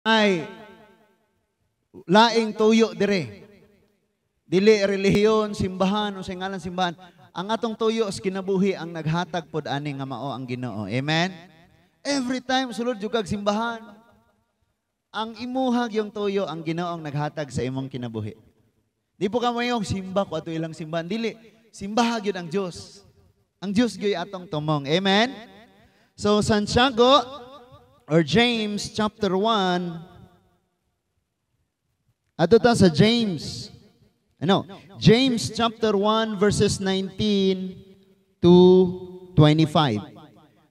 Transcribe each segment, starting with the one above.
Ay laing tuyo dire. Dili relihiyon, simbahan o sa ngalan simbahan. Ang atong tuyo sa kinabuhi ang naghatag pod ani nga mao ang Ginoo. Amen. Every time sulod jud kag simbahan, ang imuhag yung tuyo ang Ginoo ang naghatag sa imong kinabuhi. Di po ka mo simba ko ato ilang simbahan. Dili, simbaha gyud ang Dios. Ang Dios gyud atong tumong. Amen. So Santiago or James chapter 1. Ato ta sa James. Ano? James chapter 1 verses 19 to 25.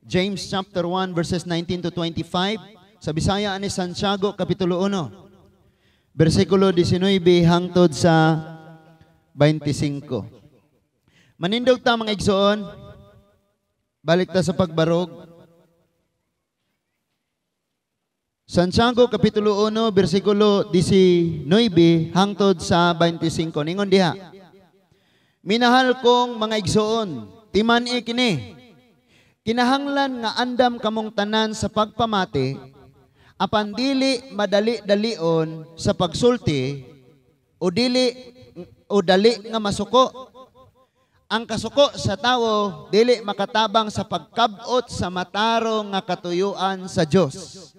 James chapter 1 verses 19 to 25. Sa Bisaya ani Santiago kapitulo 1. Bersikulo 19 hangtod sa 25. Manindog ta, mga igsoon. Balik ta sa pagbarog. Santiago Kapitulo 1, versikulo 19 hangtod sa 25. Ningon diha: "Minahal kong mga igsoon, timan-i kini. Kinahanglan nga andam kamong tanan sa pagpamati, apan dili madali-dalion sa pagsulti o dili o dali nga masuko. Ang kasuko sa tawo dili makatabang sa pagkabot sa matarong nga katuyuan sa Dios."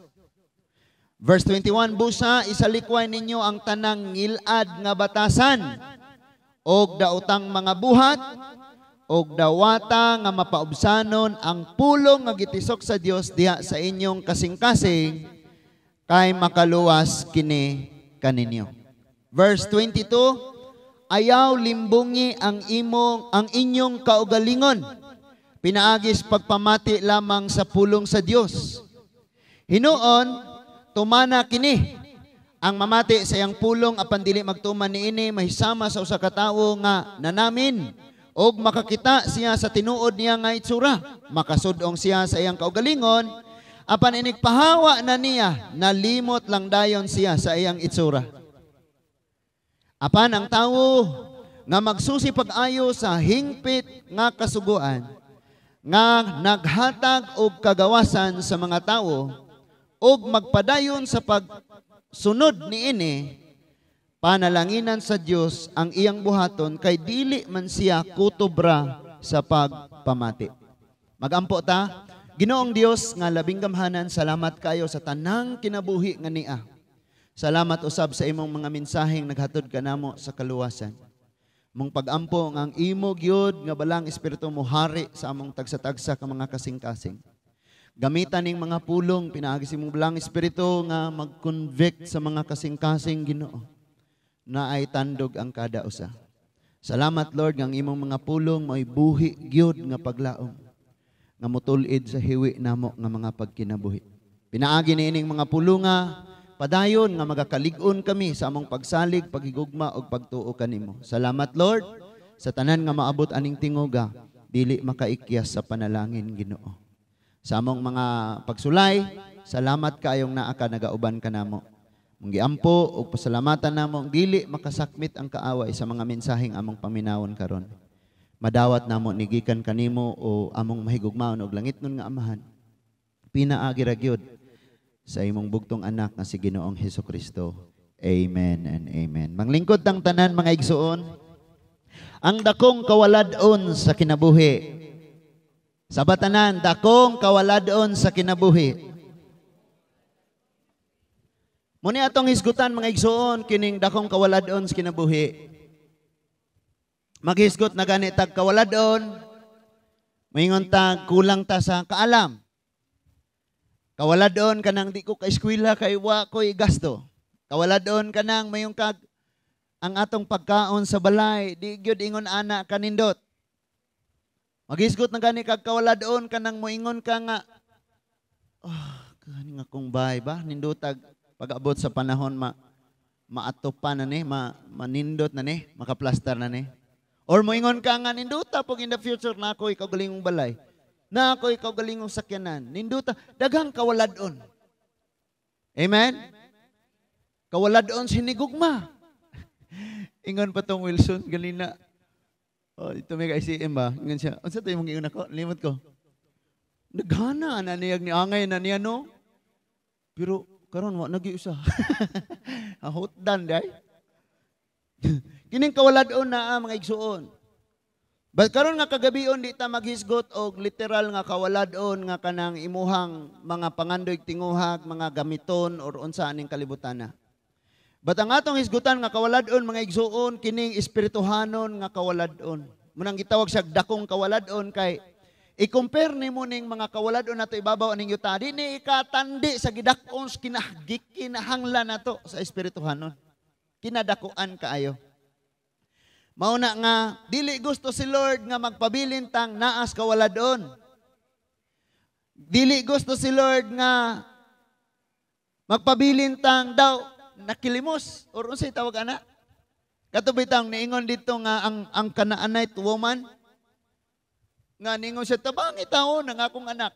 Verse 21, "Busa isalikway ninyo ang tanang ngilad nga batasan og daotang mga buhat og dawata nga mapaubsanon ang pulong nga gitisok sa Dios diha sa inyong kasing-kasing, kay makaluwas kini kaninyo." Verse 22, "Ayaw limbungi ang inyong kaugalingon pinaagis pagpamati lamang sa pulong sa Dios. Hinuon tumana kini. Ang mamati sa iyang pulong apan dili magtuman niini mahisama sa usa ka tawo nga nanamin og makakita siya sa tinuod niya nga itsura. Makasudong siya sa iyang kaugalingon, apan inig pahawa na niya, nalimot lang dayon siya sa iyang itsura. Apan ang tawo nga magsusi pag-ayo sa hingpit nga kasuguan nga naghatag og kagawasan sa mga tawo og magpadayon sa pagsunod niini, panalanginan sa Dios ang iyang buhaton kay dili man siya kutobra sa pagpamati." Magampo ta. Ginoong Dios nga labing gamhanan, salamat kayo sa tanang kinabuhi nga nia. Salamat usab sa imong mga mensaheng naghatod kanamo sa kaluwasan. Mong pagampo nga ang imo gyud nga balang espiritu mo hari sa among tagsa-tagsa ka mga kasing-kasing. Gamitan ning mga pulong pinaagi sa imong balang espiritu nga mag-convict sa mga kasing-kasing, Ginoo, na ay tandog ang kada usa. Salamat, Lord, nga ang imong mga pulong mao'y buhi gyud nga paglaom nga motul-id sa hiwi namo nga mga pagkinabuhi. Pinaagi niining mga pulunga, padayon nga magakalig-on kami sa among pagsalig, paghigugma ug pagtuo kanimo. Salamat, Lord, sa tanan nga maabot aning tingoga dili makaikyas sa panalangin, Ginoo. Sa among mga pagsulay, salamat kaayong naa ka, nagauban ka namo. Mong giampo ug pasalamatan namo dili makasakmit ang kaaway sa mga mensaheng among paminawon karon. Madawat namo ni gikan kanimo o among mahigugmaon og langitnon nga Amahan. Pinaagi ra gyud sa imong bugtong anak nga si Ginoong Hesukristo. Amen and amen. Manglingkod tang tanan, mga igsuon. Ang dakong kawalad-on sa kinabuhi. Sa batanan, dakong kawalad-on sa kinabuhi. Muni atong hisgutan, mga igsuon, kining dakong kawalad-on sa kinabuhi. Maghisgot na gani tag kawalad-on, moingon ta kulang ta sa kaalam. Kawalad-on kanang di ko ka-eskwela kay wa ko'y gasto. Kawalad-on kanang mayong kag ang atong pagkaon sa balay, di gyud ingon ana kanindot. Maghisgot na gani kag kawalad-on kanang moingon ka nga, "Oh, kani nga kong bahay ba nindutag pag-abot sa panahon maatopan na ni, manindot na ni, makaplastar na ni." Or moingon ka nga nindota pag in the future na ako ikaw galingong balay. Na ako ikaw galingong sakyanan. Nindota, daghang kawalad-on. Amen? Kawalad-on sinigugma. Ingon pa tong Wilson, ganina. Oh, ito may ka-ICM ba? Ingon siya, unsa to imong giingon ako? Limot ko. Naghana na niyag ni angay na niya, no? Pero Karon wa nagi usa. Hutdan day. Kining kawalad-on na mga igsuon. But karon nga kagabion, di ta maghisgot og literal nga kawalad-on nga kanang imuhang mga pangandoy, tinguhag, mga gamiton or unsa aning kalibutan na. But ang atong hisgutan nga kawalad-on, mga igsuon, kining espirituhanon nga kawalad-on. Munang gitawag siya dakong kawalad-on kay i-compare nimo ning mga kawalad-on nato ibabaw aning yuta, di ni ikatandi sa gidakon kinahanglan nato sa espirituhanon. Kinadakuan kaayo. Mauna nga dili gusto si Lord nga magpabilin tang naas kawalad-on. Dili gusto si Lord nga magpabilin tang daw nakilimos or unsay tawag ana? Kato bitang niingon dito nga ang Canaanite woman nga ningon siya, "Tabangi taon ang akong anak."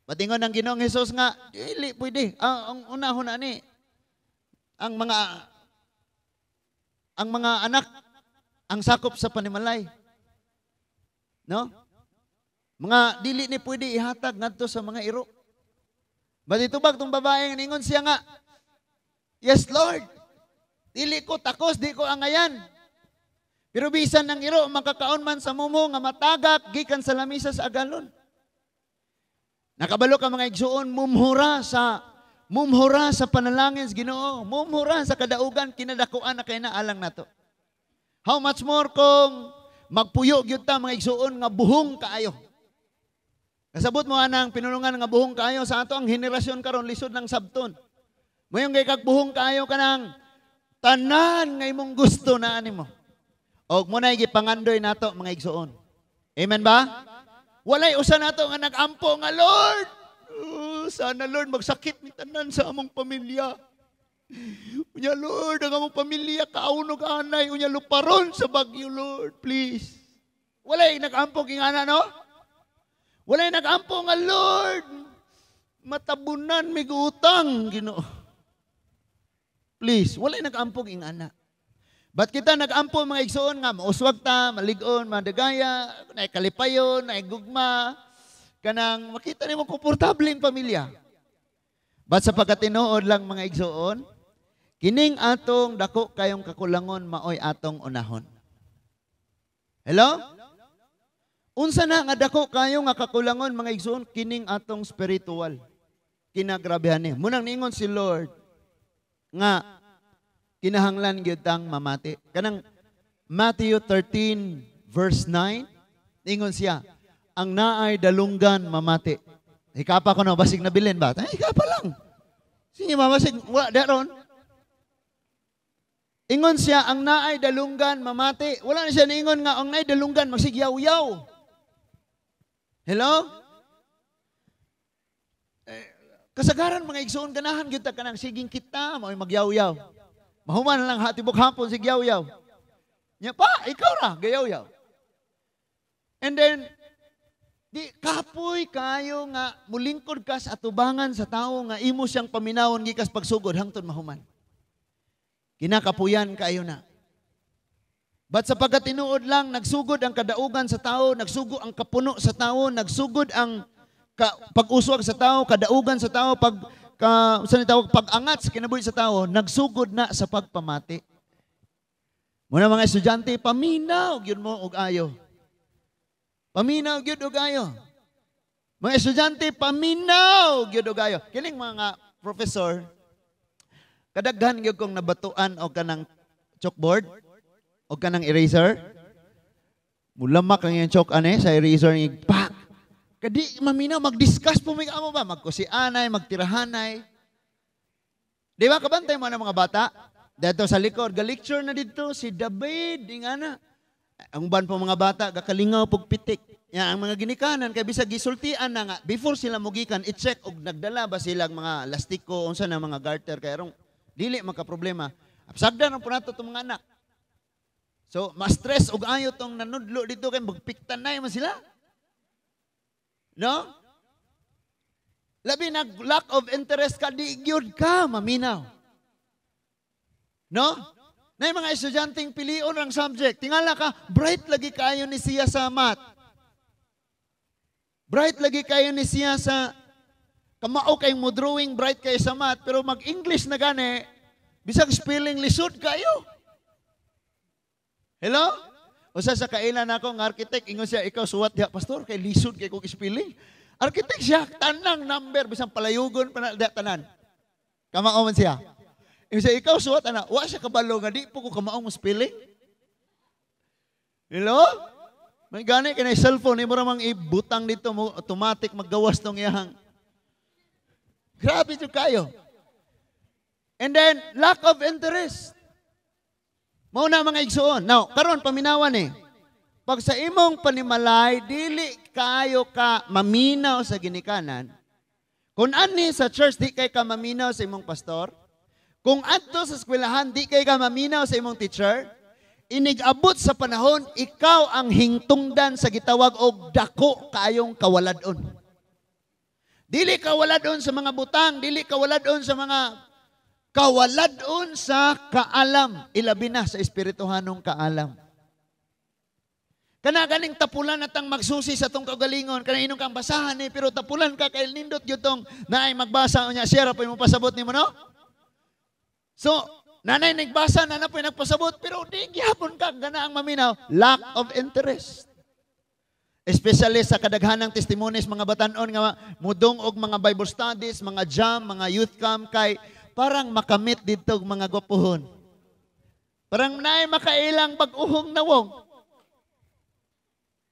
Patingon ang Ginoong Hesus nga dili pwede. Ang unahon ani ang mga anak ang sakop sa panimalay. No? Mga dili ni pwede ihatag ngadto sa mga iro. But itubag tong babae, ningon siya nga, "Yes, Lord. Dili ko takos, di ko angayan. Pero bisan ng iro, makakaon man sa mumo nga matagak gikan sa lamisa sa agalon." Nakabalo ka, mga igsuon, mumhura sa panalangin sa Ginoo, mumhura sa kadaugan, kinadakuan na kay na alang nato. How much more kung magpuyo gyud ta, mga igsuon, nga buhong kaayo. Kasabot mo anang pinulungan nga buhong kaayo? Sa ato ang henerasyon karon, lisod ng sabton. Mayong kay kag buhong kaayo, kanang tanan nga imong gusto na animo. Og mo na gipangandoy nato, mga igsuon. Amen ba? Walay usa nato nga nag-ampo nga, "Lord, oh, sana Lord magsakit ni tanan sa among pamilya. Unya Lord, ang among pamilya kaunog anay, unya luparon sa bagyo, Lord, please." Walay nag-ampo ingana, no? Walay nag-ampo nga, "Lord, matabunan mig utang, Ginoo. Please," walay nag-ampo ingana. But kita nag-ampo, mga igsuon, nga mauswag ta, malig-on, madagaya, naay kalipayon, naay gugma, kanang makita nimo komportableng pamilya. But sa pagkatinuod lang, mga igsuon, kining atong dako kayong kakulangon maoy atong unahon. Hello? Unsa na nga dako kayo nga kakulangon, mga igsuon? Kining atong spiritual. Kinagrabehan ni. Munang niingon si Lord nga kinahanglan gyud tang mamati. Kanang Matthew 13 verse 9, ingon siya, "Ang naay dalunggan, mamati." Hikapa ko no, basig nabilin ba? Ay, hikapa lang. Sige, mabasig, wala daron. Ingon siya, "Ang naay dalunggan, mamati." Wala na siya niingon nga, ang naay dalunggan, magsigyaw-yaw. Hello? Eh, kasagaran, mga igsoon, ganahan gyud ta kanang siging kita, mao'y magyaw-yaw. Mahuman lang ha, tibok hapon sigyaw-yaw. Nya pa, ikaw ra, gayaw-yaw. And then, di kapoy kayo nga mulingkod ka sa atubangan sa tao nga imo siyang paminawon gikas pagsugod hangtod mahuman. Kinakapuyan kayo na. But sa pagkatinuod lang, nagsugod ang kadaugan sa tao, nagsugod ang kapuno sa tao, nagsugod ang pag-uswag sa tao, kadaugan sa tao, pag ka, sa tawag, pag-angat sa kinabuhi sa tao, nagsugod na sa pagpamati. Muna mga estudyante, paminaw gyud mo og ayo. Paminaw gyud og ayo. Mga estudyante, paminaw gyud og ayo. Kining mga professor, kadaghan gyud kong nabatuan og kanang chalkboard o kanang eraser. Mulamak ang iyang chalk ane sa eraser ng pak. Kadi maminaw, mag-discuss po may amo ba, magkusianay, magtirahanay. Di ba kabantay mo na mga bata? Dito sa likod, ga-lecture na dito si David, ingana. Ang ban po mga bata, gakalingaw pug pitik. Ya, ang mga ginikanan kay bisag gisultian na nga before sila mugikan, i-check og nagdala ba silang mga lastiko, unsa na mga garter, kay arong dili makaproblema. Sagdan ang po nato itong mga anak. So, ma-stress og ayo tong nanudlo dito kay magpiktan na man sila. No? Labi nag lack of interest ka, di gyud ka maminaw. No? Na mga estudyanteng pilion ang subject. Tingala ka, bright lagi kayo ni siya sa math. Bright lagi kayo ni siya sa Kamao kay mo drawing, bright kay sa math, pero mag-English na gani, bisag spelling lisod kayo. Hello? Usa sa kaila nako nga architect, ingon siya, "Ikaw suwat diha, pastor, kay lisod kay kog spelling." Architect siya, tanang number, bisan palayugon pa na diha tanan. Kamao man siya. Ingon siya, "Ikaw suwat ana." Wa siya kabalo nga di po ko kamao mo spelling. Hello? May gani kay cellphone, imo ra mang ibutang dito mo, automatic maggawas tong iyang. Grabe jud kayo. And then lack of interest. Mao na, mga igsuon. Now, karon paminawan eh. Pag sa imong panimalay dili kayo ka maminaw sa ginikanan, kung ani sa church di kay ka maminaw sa imong pastor, kung adto sa eskwelahan di kay ka maminaw sa imong teacher, inig-abot sa panahon, ikaw ang hingtungdan sa gitawag og dako kaayong kawalad-on. Dili kawalad-on sa mga butang, dili kawalad-on sa mga kawalad-on sa kaalam, ilabi na sa espirituhanong kaalam. Kana ganing tapulan natang magsusi sa tong kaugalingon, kana inong kang basahan eh, pero tapulan ka kay nindot gyud tong naay magbasa unya siya ra po mo pasabot nimo, no? So, nanay nagbasa na na po nagpasabot, pero di gihapon ka gana ang maminaw, lack of interest. Especially sa kadaghanang testimonies mga batanon nga mudong og mga Bible studies, mga jam, mga youth camp kay parang makamit didto og mga gwapuhon. Parang naay makailang bag-uhong nawong.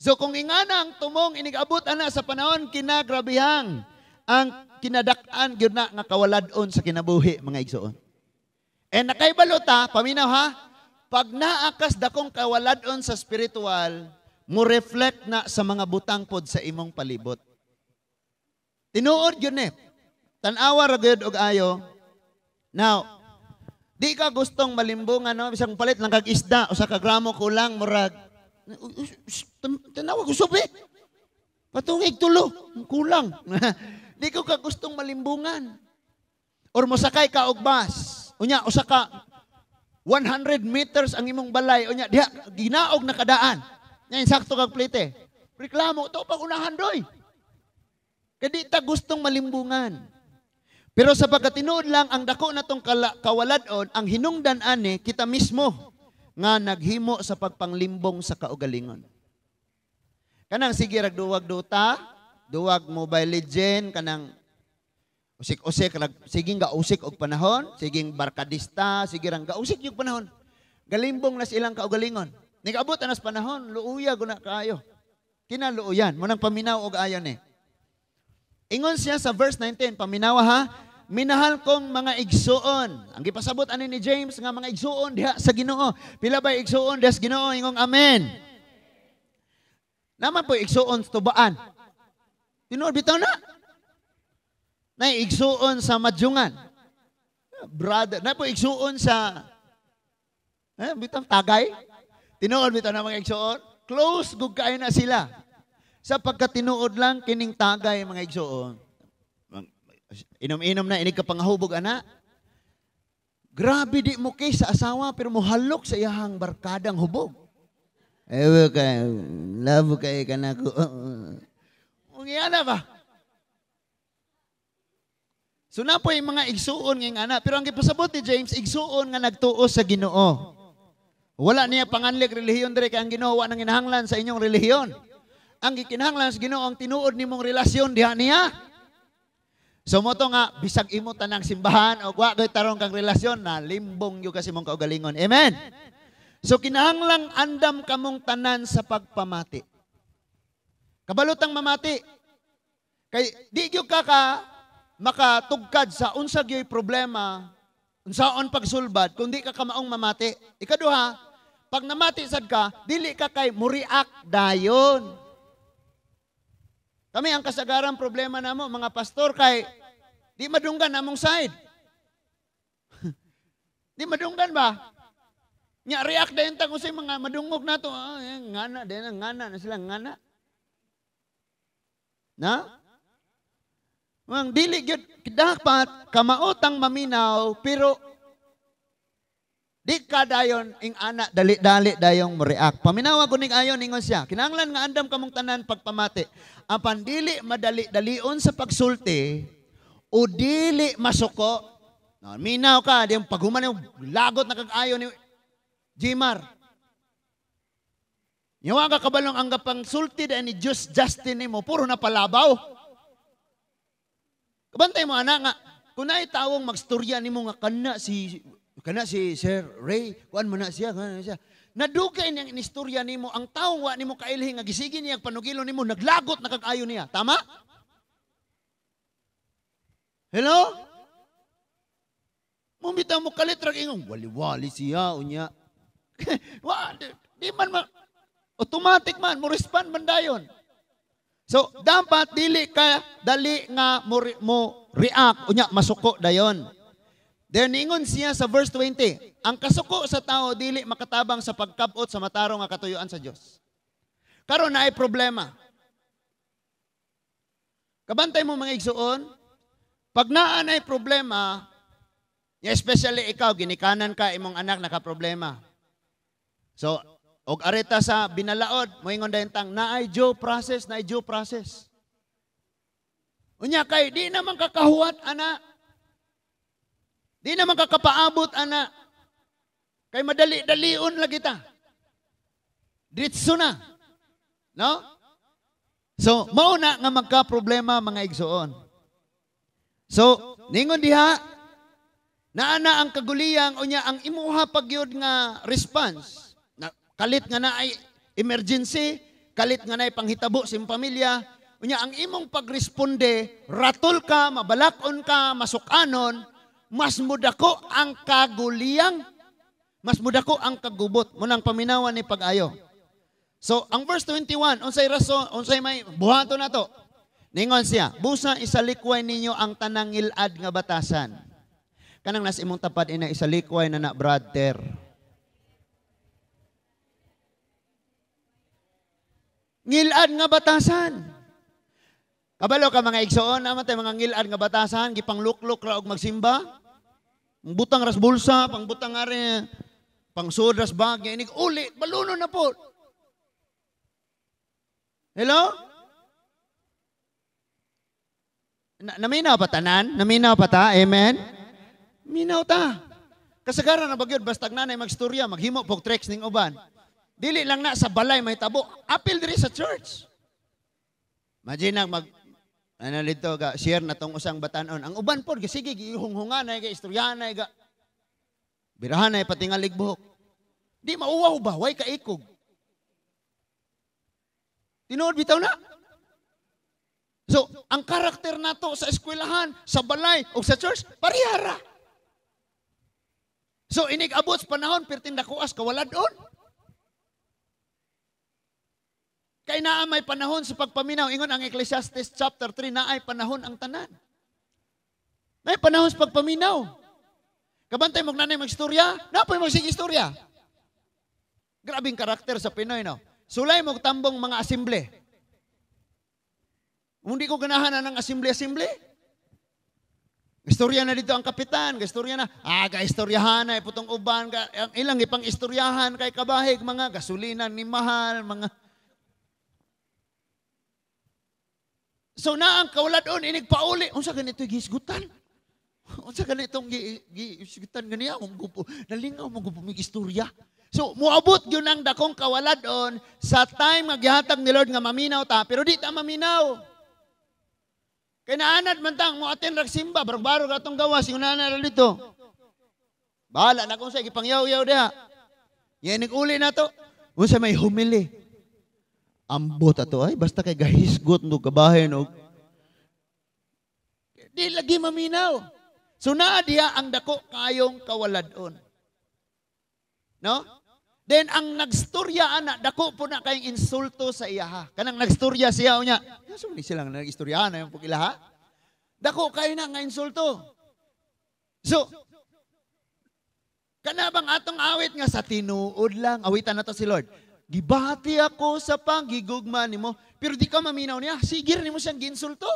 So kung ingana ang tumong, inigabot ana sa panahon, kinagrabihang ang kinadak-an gyud na nga kawalad-on sa kinabuhi, mga igsoon. And nakaibalo ta, paminaw ha, pag naakas dakong kawalad-on sa spiritual, mo reflect na sa mga butang pod sa imong palibot. Tinuod yun eh. Tan-awa ra gyud og ayo. Now, di ka gustong malimbungan, no? Bisang palit lang kag isda, usa ka gramo kulang, murag tanawa ko subi. Patungig tulo, kulang. Di ko ka gustong malimbungan. Or mosakay ka og bus. Unya usa ka 100 meters ang imong balay, unya diha ginaog na kadaan. Nya insakto kag plite. Reklamo to pag unahan doy. Kay di ta gustong malimbungan. Pero sa pagkatinuod lang, ang dako na tong kawalad-on, ang hinungdan ani kita mismo nga naghimo sa pagpanglimbong sa kaugalingon. Kanang sige rag duwag Dota, duwag Mobile Legend, kanang usik-usik rag siging gausik og panahon, siging barkadista, sige rang gausik yung panahon. Galimbong na silang kaugalingon. Nigabot anas panahon, luuya guna kaayo. Kinaluoyan, mo nang paminaw og ayon eh. Ingon siya sa verse 19, paminawa ha, "Minahal kong mga igsuon." Ang gipasabot ani ni James nga mga igsuon diha sa Ginoo. Pila ba igsuon diha sa Ginoo? Ingong amen. Naman po igsuon sa tubaan. Tinuod bitaw na. Na igsuon sa madyungan. Brother, na po igsuon sa bitaw tagay. Tinuod bitaw na mga igsuon. Close gug kaayo na sila. Sa pagkatinuod lang kining tagay, mga igsuon. Inom-inom na inig ka pangahubog ana. Grabe di mo kay sa asawa pero mohalok sa iyahang barkadang hubog. Ewe kay love kay kanako. Ungya na ba? So na po yung mga igsuon ngayong ana. Pero ang gipasabot ni James, igsuon nga nagtuo sa Ginoo. Wala niya panganlik relihiyon dire kay ang Ginoo wa nang kinahanglan sa inyong relihiyon. Ang gikinahanglan sa Ginoo ang tinuod nimong relasyon diha niya. So mo to nga bisag imo tanang simbahan o wa gyud tarong kang relasyon na limbong gyud kasi mong kaugalingon. Amen. So kinahanglang andam kamong tanan sa pagpamati. Kabalutang mamati. Kay di gyud ka ka makatugkad sa unsa gyud problema, unsaon pagsulbad kung di ka kamaong mamati. Ikaduha, pag namati sad ka, dili ka kay muriak dayon. Kami ang kasagaran problema namo mga pastor kay di madunggan among side. Di madunggan ba? Nya react dayon ta kung sa mga madungog nato, ah, eh, ngana din ngana na sila ngana. Na? Mang dili gyud dapat kamaotang maminaw pero di ka dayon ing ana dali-dali dayong mo-react. Paminawa ko ning ayon, ingon siya. Kinahanglan nga andam kamong tanan pagpamati. Apan dili madali-dalion sa pagsulti O dili masuko. No, minaw ka, di paghuman yung lagot na kag-ayo ni Jimar. Yawa ka kabalong ang pang sulti ni Diyos Justin nimo, puro na palabaw. Kabantay mo ana nga, kung naay tawong magstorya nimo nga kana si Sir Ray, kuan man na siya, kana siya. Nadugay niyang inistorya nimo, ang tawo wa nimo kailhi nga gisigi niya panugilo nimo, naglagot na kag-ayo niya. Tama? Hello? Mumitaw mo kalit ra ingong wali-wali siya unya. Wa di man automatic man mo respond man dayon. So dapat dili ka dali nga mo react unya masuko dayon. Then ingon siya sa verse 20, ang kasuko sa tao dili makatabang sa pagkabot sa matarong nga katuyuan sa Dios. Karon naay problema. Kabantay mo mga igsuon, pag naa nay problema, especially ikaw ginikanan ka imong anak naka problema. So, og areta sa binalaod, moingon dayon tang naay due process, naay due process. Unya kay di naman kakahuwat ana. Di naman kakapaabot ana. Kay madali-dalion lagi ta. Diretso na. No? So, mao na nga magka-problema mga igsuon. So, ningon diha, naa na ang kaguliyang unya ang imuha pagyud nga response. Na, kalit nga na ay emergency, kalit nga na ay panghitabo sa imong pamilya, unya ang imong pagresponde, ratol ka, mabalakon ka, masukanon, mas mudako ang kaguliyang, mas mudako ang kagubot. Munang paminawan ni pag-ayo. So, ang verse 21, unsay rason, unsay may buhaton na to? Ningon siya, busa isalikway ninyo ang tanang ngilad nga batasan. Kanang nas imong tapad ina isalikway na na brother. Ngilad nga batasan. Kabalo ka mga igsoon, naman tayo mga ngilad nga batasan, gipangluklok ra og magsimba. Butang ras bulsa, pangbutang ari, pangsud ras bag, inig uli, baluno na po. Hello? Naminaw pa tanan? Naminaw pa ta? Amen? Minaw ta. Kasagaran na bagyod, bastag nanay magstorya, maghimo pog tricks ning uban. Dili lang na sa balay may tabo, apil diri sa church. Imagine mag ano dito ga share na tong usang batanon. Ang uban pod sige gihunghungan ay ga istoryahan ay ga birahan ay patingalig buhok. Di mauwaw ba way kaikog. Tinuod bitaw na. So, ang karakter nato sa eskwelahan, sa balay o sa church parehara. So, inig abot sa panahon perting dakuas kawalad-on. Kay naa may panahon sa pagpaminaw. Ingon ang Ecclesiastes chapter 3, naay panahon ang tanan. May panahon sa pagpaminaw. Kabantay mo nanay magstorya, napoy magsige istorya. Grabing karakter sa Pinoy, no? Sulay mo tambong mga asimble. Hindi ko ganahan na ng asimble-asimble. Istorya na dito ang kapitan, istorya na, ga-istoryahan na, iputong uban, ang ilang ipang istoryahan kay kabahig, mga gasolina ni mahal, mga... So na ang kawalad-on, inig pauli. Unsa ganito gihisgutan? Unsa ganitong gihisgutan ganiya? Nalingaw mong gupumig istorya. So muabot yun ang dakong kawalad-on sa time nga gihatag ni Lord nga maminaw ta, pero di ta maminaw. Kay naanad man tang mo aten rag simba, barog-barog atong gawas, yung naanad dito. Bahala na kung sa gipangyaw-yaw diha. Yan uli na to. Unsa may humili. Ambot ato ay basta kay gahisgot no kabahin og di lagi maminaw. So naa diha ang dako kayong kawalad-on. No? Then ang nagstorya ana dako po na kayong insulto sa iyaha. Kanang nagstorya siya unya. So ni sila nga nagstorya na yung pugilaha. Dako kayo na nga insulto. So kana bang atong awit nga sa tinuod lang awitan na to si Lord. Gibati ako sa panggigugma nimo, pero di ka maminaw niya, sigir nimo siyang ginsulto.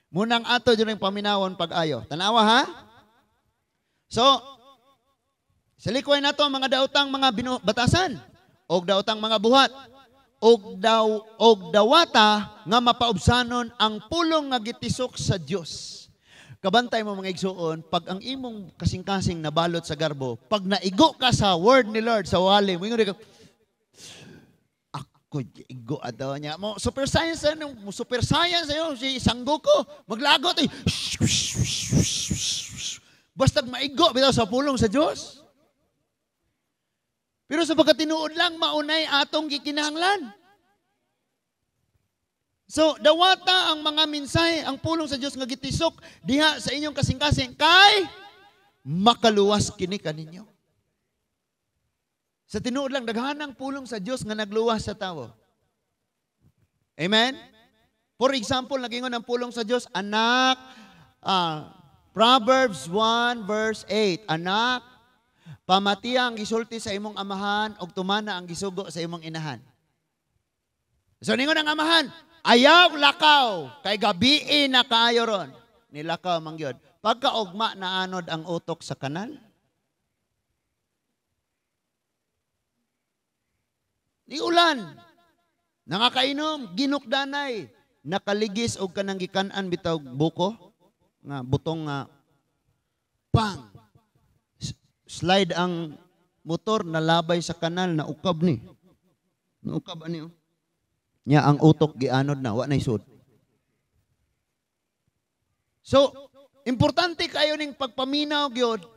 Munang ato dyan yung paminawon pag-ayo. Tanawa ha? So, salikway na to ang mga daotang mga batasan o daotang mga buhat. Og daw og dawata nga mapaubsanon ang pulong nga gitisok sa Dios. Kabantay mo, mga igsuon, pag ang imong kasing-kasing nabalot sa garbo, pag naigo ka sa word ni Lord sa wali, mo ka, ako igo adaw niya. Mo super science ano, mo super science ayo si Sanggoku, maglagot ay basta maigo bitaw sa pulong sa Dios. Pero sa pagkatinuod lang, maunay atong gikinahanglan. So, dawata ang mga mensahe, ang pulong sa Dios nga gitisok diha sa inyong kasing-kasing kay makaluwas kini kaninyo. Sa tinuod lang, daghanang pulong sa Dios nga nagluwas sa tawo. Amen? For example, nagingon ang pulong sa Dios, anak, Proverbs 1 verse 8, anak, pamatiya ang gisulti sa imong amahan ug tumana ang gisugo sa imong inahan. So ningon ang amahan, ayaw lakaw, kay gabii na kaayo ron. Nilakaw man gyud. Pagkaugma na anod ang utok sa kanal. Ni ulan, nangakainom, ginukdanay, nakaligis og kanang gikan-an bitaw buko, nga butong nga pang slide ang motor, nalabay sa kanal, naukab ni. Naukab ani oh. Nya ang utok gianod na, wa nay sud. So, importante kayo ning pagpaminaw gyud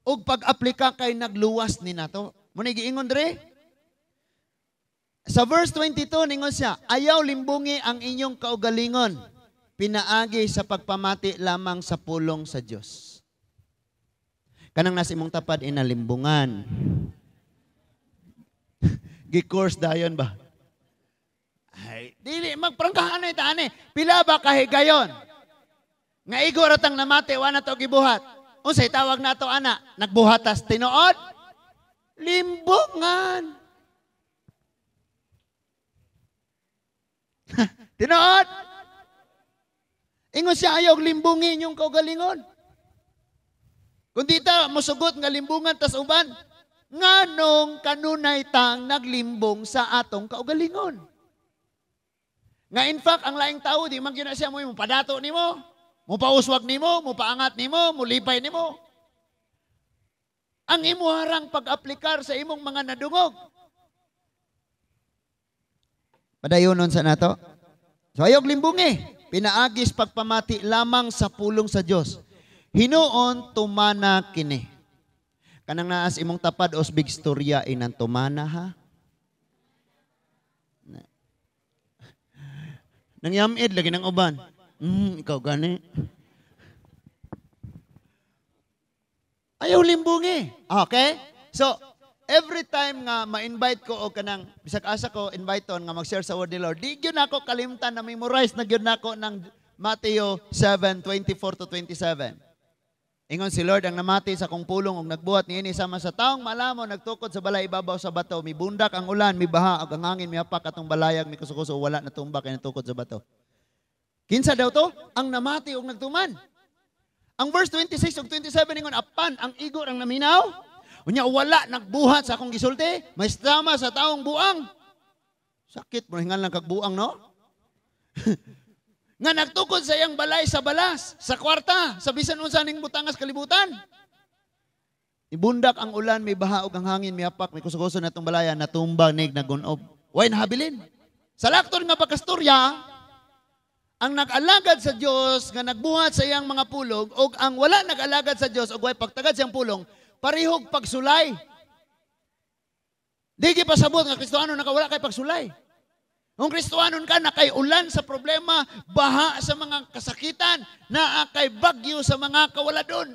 ug pag-aplika kay nagluwas ni nato. Mo ni giingon dre. Sa verse 22 ningon siya, ayaw limbungi ang inyong kaugalingon, pinaagi sa pagpamati lamang sa pulong sa Dios. Kanang nasa imong tapad inalimbungan. Gi-course dayon ba? Ay, dili magprangkahan na itaani. Pila ba kahigayon? Nga igo ratang namati wa na to gibuhat. Unsay tawag nato ana? Nagbuhatas tinuod? Limbungan. Tinuod? Ingon siya ayaw limbungin inyong kaugalingon. Kung di ta mosugot nga limbungan tas uban, nganong kanunay tang naglimbong sa atong kaugalingon. Nga in fact, ang laing tao, di man gyud na siya mo padato nimo, mo pauswag nimo, mo paangat nimo, mo lipay nimo. Ang imuharang pag-aplikar sa imong mga nadungog. Padayonon sa nato. So ayog limbungi, pinaagis pagpamati lamang sa pulong sa Dios. Hinuon tumana kini. Kanang naas imong tapad os big storya inang tumana ha. Nangyamid lagi ng uban. Ikaw gani. Ayaw limbungi. Okay? So, every time nga ma-invite ko o kanang bisag asa ko invite on nga mag-share sa word ni Lord, di gyud nako kalimtan na memorize na gyud nako ng Matthew 7:24-27. Ingon si Lord, ang namati sa kong pulong og nagbuhat niini sama sa taong malamo nagtukod sa balay ibabaw sa bato, mibundak ang ulan, mibaha ug ang hangin mihapak atong balayag, mikusukuso, wala natumba kay natukod sa bato. Kinsa daw to? Ang namati og nagtuman. Ang verse 26 ug 27 ingon, apan ang igo ang naminaw, unya wala nagbuhat sa akong gisulti, may sama sa taong buang. Sakit mo hingal lang kag buang, no? Nga nagtukod sa iyang balay sa balas, sa kwarta, sa bisan unsa ning butangas kalibutan. Ibundak ang ulan, may baha ug ang hangin, mihapak, may kusukuso na itong balaya, natumba nig nagunob. Way nahabilin. Sa lakton nga pagkastorya, ang nag-alagad sa Dios nga nagbuhat sa iyang mga pulong og ang wala nag-alagad sa Dios og way pagtagad sa iyang pulong, parehog pagsulay. Di gipasabot nga Kristohanon nakawala kay pagsulay. Kung Kristohanon ka, nakay ulan sa problema, baha sa mga kasakitan, naa kay bagyo sa mga kawaladon.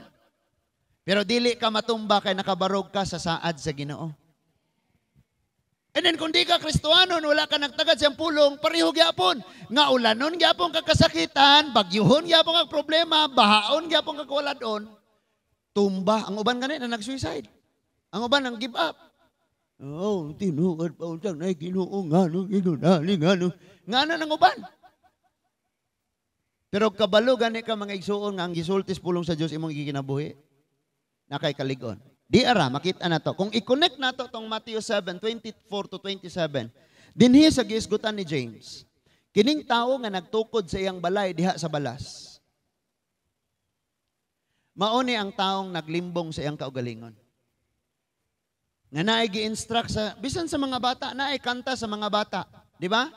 Pero dili ka matumba kay nakabarog ka sa saad sa Ginoo. And then kung di ka Kristohanon, wala ka nagtagad siyang pulong, pareho gyapon. Nga ulanon gyapon ka kasakitan, bagyuhon gyapon ka problema, bahaon gyapon ka kawaladon. Tumba. Ang uban gani na nag-suicide. Ang uban nang give up. Oh, tinuod pa untang na Ginoo ngano ginunali ngano. Ngano nang uban. Pero kabalo gani ka mga igsuon nga ang gisultis pulong sa Dios imong gikinabuhi. Nakay kalig-on. Di ara makita na to. Kung i-connect nato tong Matthew 7:24-27, Dinhi sa giisgutan ni James, kining tawo nga nagtukod sa iyang balay diha sa balas, mao ni ang taong naglimbong sa iyang kaugalingon. Nga naay gi-instruct sa bisan sa mga bata, naay kanta sa mga bata, di ba?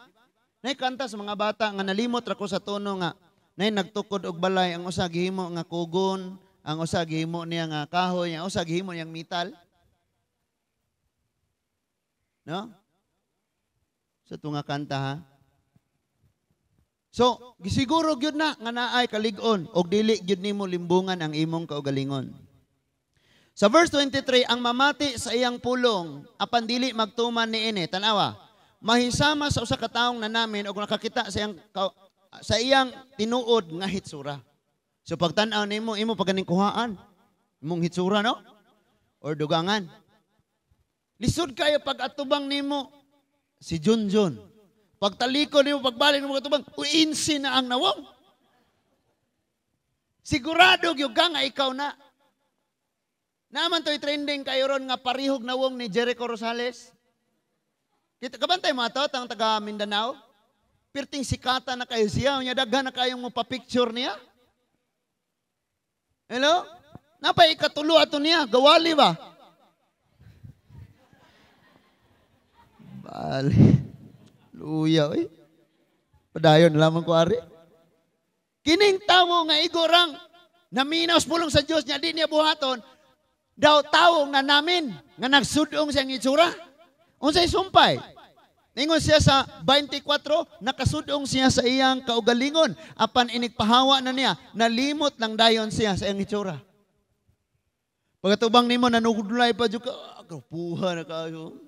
Naay kanta sa mga bata nga nalimot ra ko sa tono nga naay nagtukod og balay, ang usa gihimo nga kugon, ang usa gihimo niya nga kahoy, ang usa gihimo niyang metal. No? Sa tunga kanta ha. So, gisiguro gyud na nga naay kalig-on og dili gyud nimo limbungan ang imong kaugalingon. Sa verse 23, ang mamati sa iyang pulong apan dili magtuman niini, tan-awa, mahisama sa usa ka taong nanamin og nakakita sa iyang tinuod nga hitsura. So pagtan-aw nimo, imo pa ganing kuhaan imong hitsura, no? Or dugangan. Lisod kayo pag atubang nimo si Junjun. Pagtalikod nimo, pagbalik nimo atubang, uinsi na ang nawong. Sigurado gyud ka nga ikaw na. Naman to'y trending kayo ron nga parihog nawong ni Jericho Rosales. Kita kabantay mo ato tang taga Mindanao. Pirting sikata na kayo siya, unya daghan na kayong mo pa-picture niya. Hello? Napay ikatulo ato niya, gawali ba? Bali. Luya, oy. Padayon lamang ko ari. Kining tawo nga igorang naminaw sa pulong sa Dios niya di niya buhaton, daw tawo nga namin nga nagsudong siyang itsura. Unsay sumpay? Ningon siya sa 24, nakasudong siya sa iyang kaugalingon apan inigpahawa na niya, nalimot lang dayon siya sa iyang itsura. Pagkatubang nimo nanugudlay pa jud ka, kapuha na kayo.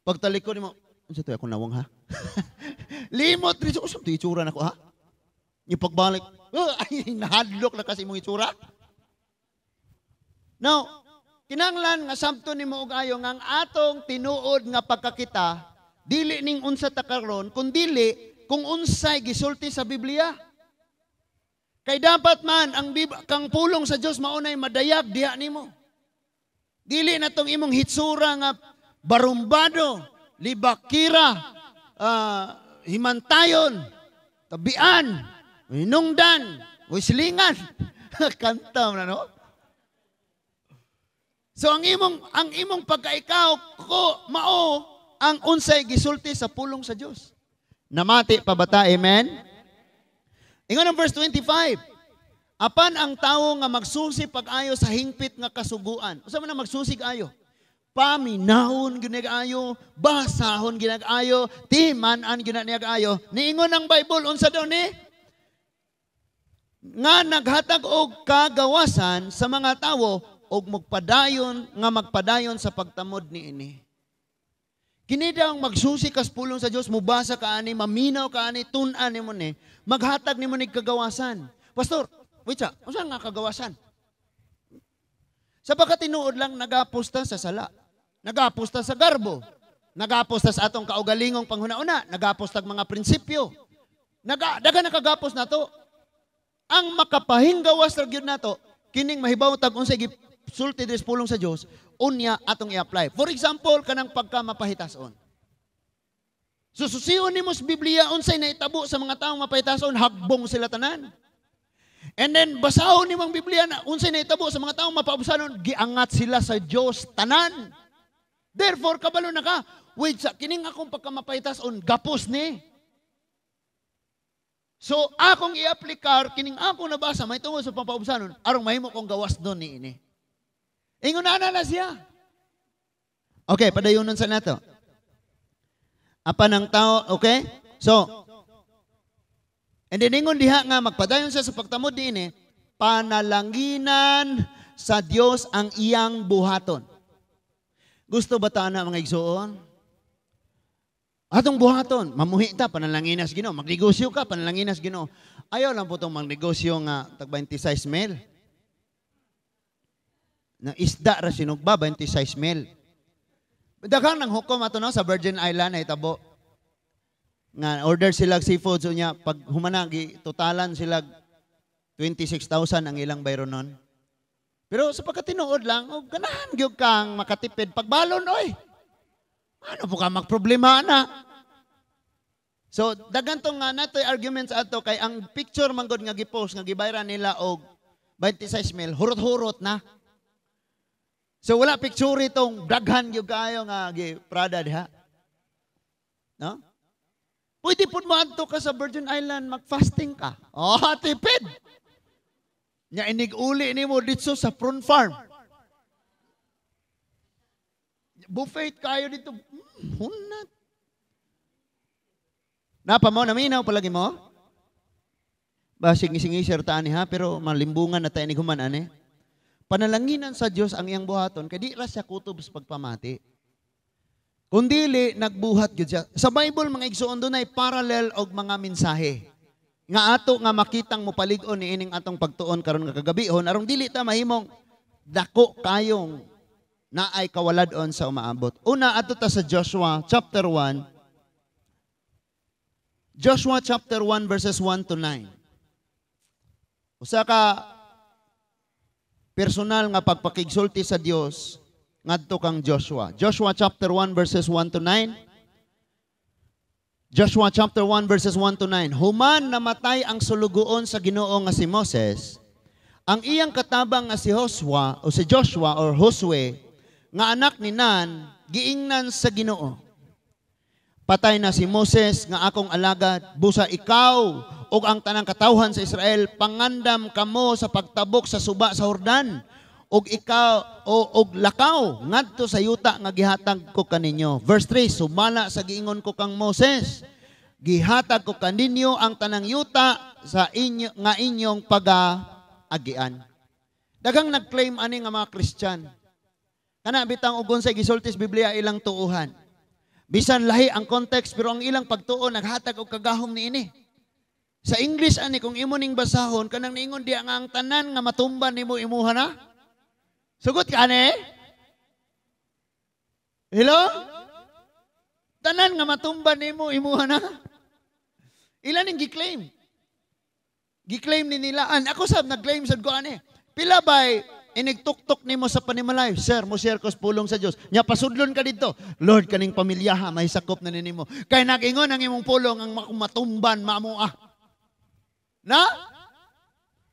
Pagtalikod nimo, unsa to ako nawong ha? Limot rin siya, unsa to itsura nako ha? Yung pagbalik, ay nahadlok na kasi imong itsura. Now, kinanglan nga sabto nimo og ayo nga ang atong tinuod nga pagkakita dili ning unsa ta karon kun dili kung unsay gisulti sa Biblia. Kay dapat man ang kang pulong sa Dios maunay madayag diha nimo. Dili na tong imong hitsura nga barumbado, libakira, himantayon, tabian, hinungdan, wislingan. Kanta na no? So ang imong pagkaikaw ko mao ang unsay gisulti sa pulong sa Dios. Namati pa ba ta? Amen? Ingon ang verse 25. Apan ang tawo nga magsusi pag-ayo sa hingpit nga kasuguan. Unsa man ang magsusig ayo? Paminahon gyud ayo, basahon gyud ayo, timan-an gyud niya ayo. Niingon ang Bible unsa daw ni? Nga naghatag og kagawasan sa mga tawo og magpadayon nga magpadayon sa pagtamod niini. Kini daw ang magsusi kas pulong sa Dios, mubasa ka ani, maminaw ka ani, tun-an nimo ni, maghatag nimo ni kagawasan. Pastor, wait sa, unsa nga kagawasan? Sa pagkatinuod lang nagapusta sa sala, nagapusta sa garbo, nagapusta sa atong kaugalingong panghuna-una, nagapusta mga prinsipyo. Daga nakagapos nato. Ang makapahinggawas ra gyud nato kining mahibaw tag unsay gisulti diri sa pulong sa Dios, unya atong i-apply. For example, kanang pagka mapahitason. Sususion nimo sa Biblia unsay naitabo sa mga taong mapahitason, hagbong sila tanan. And then basahon nimo ang Biblia na unsay naitabo sa mga taong mapaubsanon, giangat sila sa Dios tanan. Therefore kabalo na ka, wait sa kining akong pagka mapahitason, gapos ni. So akong i-aplikar kining akong nabasa may tungod sa pampaubsanon aron mahimo kong gawas doon niini. Ingon na na siya. Okay, padayonon sa nato. Apan ang tao, okay? So, and then ingon diha nga magpadayon siya sa pagtamod niini, panalanginan sa Dios ang iyang buhaton. Gusto ba ta na mga igsoon? Atong buhaton, mamuhi ta, panalanginas Ginoo. Magnegosyo ka, panalanginas Ginoo. Ayaw lang po itong magnegosyo nga tag 26 mil. Na isda ra sinugba, 26 mil. Daghang nang hukom ato no, sa Virgin Island ay tabo. Nga order sila seafood so niya pag humana totalan sila 26,000 ang ilang bayronon. Pero sa pagkatinuod lang, og ganahan gyud kang makatipid pagbalon oy. Ano po ka magproblema na? So daghan tong nga natoy arguments ato kay ang picture man gud nga gipost nga gibayran nila og 26 mil, hurot-hurot na. So wala picture itong daghan gyud kaayo nga gi Prada diha. No? Pwede pud mo adto ka sa Virgin Island, mag-fasting ka. Oh, tipid. Nya inig uli nimo didto sa Prawn Farm. Buffet kayo dito. Hunat. Napa mo, naminaw palagi mo? Basig ngising-ngisir ta ani ha, pero malimbungan na tayo ni human ani. Panalanginan sa Dios ang iyang buhaton, kay di ra siya kutob sa pagpamati. Kung dili, nagbuhat gyud siya. Sa Bible, mga igsuon, dunay parallel og mga mensahe nga ato nga makitang mopalig-on ni ining atong pagtuon karon nga kagabihon, arong dili ta mahimong dako kayong naay kawalad-on sa umaabot. Una, adto ta sa Joshua chapter 1. Joshua chapter 1 verses 1 to 9. Usa ka personal nga pagpakigsulti sa Dios ngadto kang Joshua. Joshua chapter 1 verses 1 to 9. Joshua chapter 1 verses 1 to 9. Human namatay ang sulugoon sa Ginoo nga si Moses, ang iyang katabang nga si Joshua o si Joshua or Josue nga anak ni Nan, giingnan sa Ginoo, "Patay na si Moses nga akong alagad, busa ikaw ug ang tanang katawhan sa Israel pangandam kamo sa pagtabok sa suba sa Jordan ug ikaw o og lakaw ngadto sa yuta nga gihatag ko kaninyo." Verse 3, "Sumala sa giingon ko kang Moses, gihatag ko kaninyo ang tanang yuta sa inyo nga inyong paga-agian." Daghang nag-claim ani nga mga Christian. Kana bitang og unsay gisulti sa Biblia ilang tuuhan. Bisan lahi ang context, pero ang ilang pagtuo naghatag og kagahom niini. Sa English ani, kung imo ning basahon, kanang niingon diya nga ang tanan nga matumban nimo imuha na. Sugot ka ani? Hello? Tanan nga matumban nimo imuha na. Ilan ning gi-claim? Gi-claim ni nila. An ako sab nag-claim sad ko ani. Pila bay inigtuktok nimo sa panimalay, "Sir, mo share ko sa pulong sa Dios." Nya pasudlon ka dito. "Lord, kaning pamilya ha, may sakop na nimo. Kay nag-ingon ang imong pulong, ang matumban maamo ah." Na?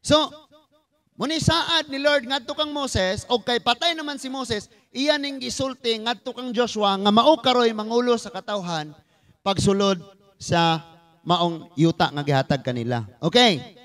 So, muni saad ni Lord ngadto kang Moses, og kay patay naman si Moses, iya ning gisulti ngadto kang Joshua nga mao karoy mangulo sa katawhan pagsulod sa maong yuta nga gihatag kanila. Okay.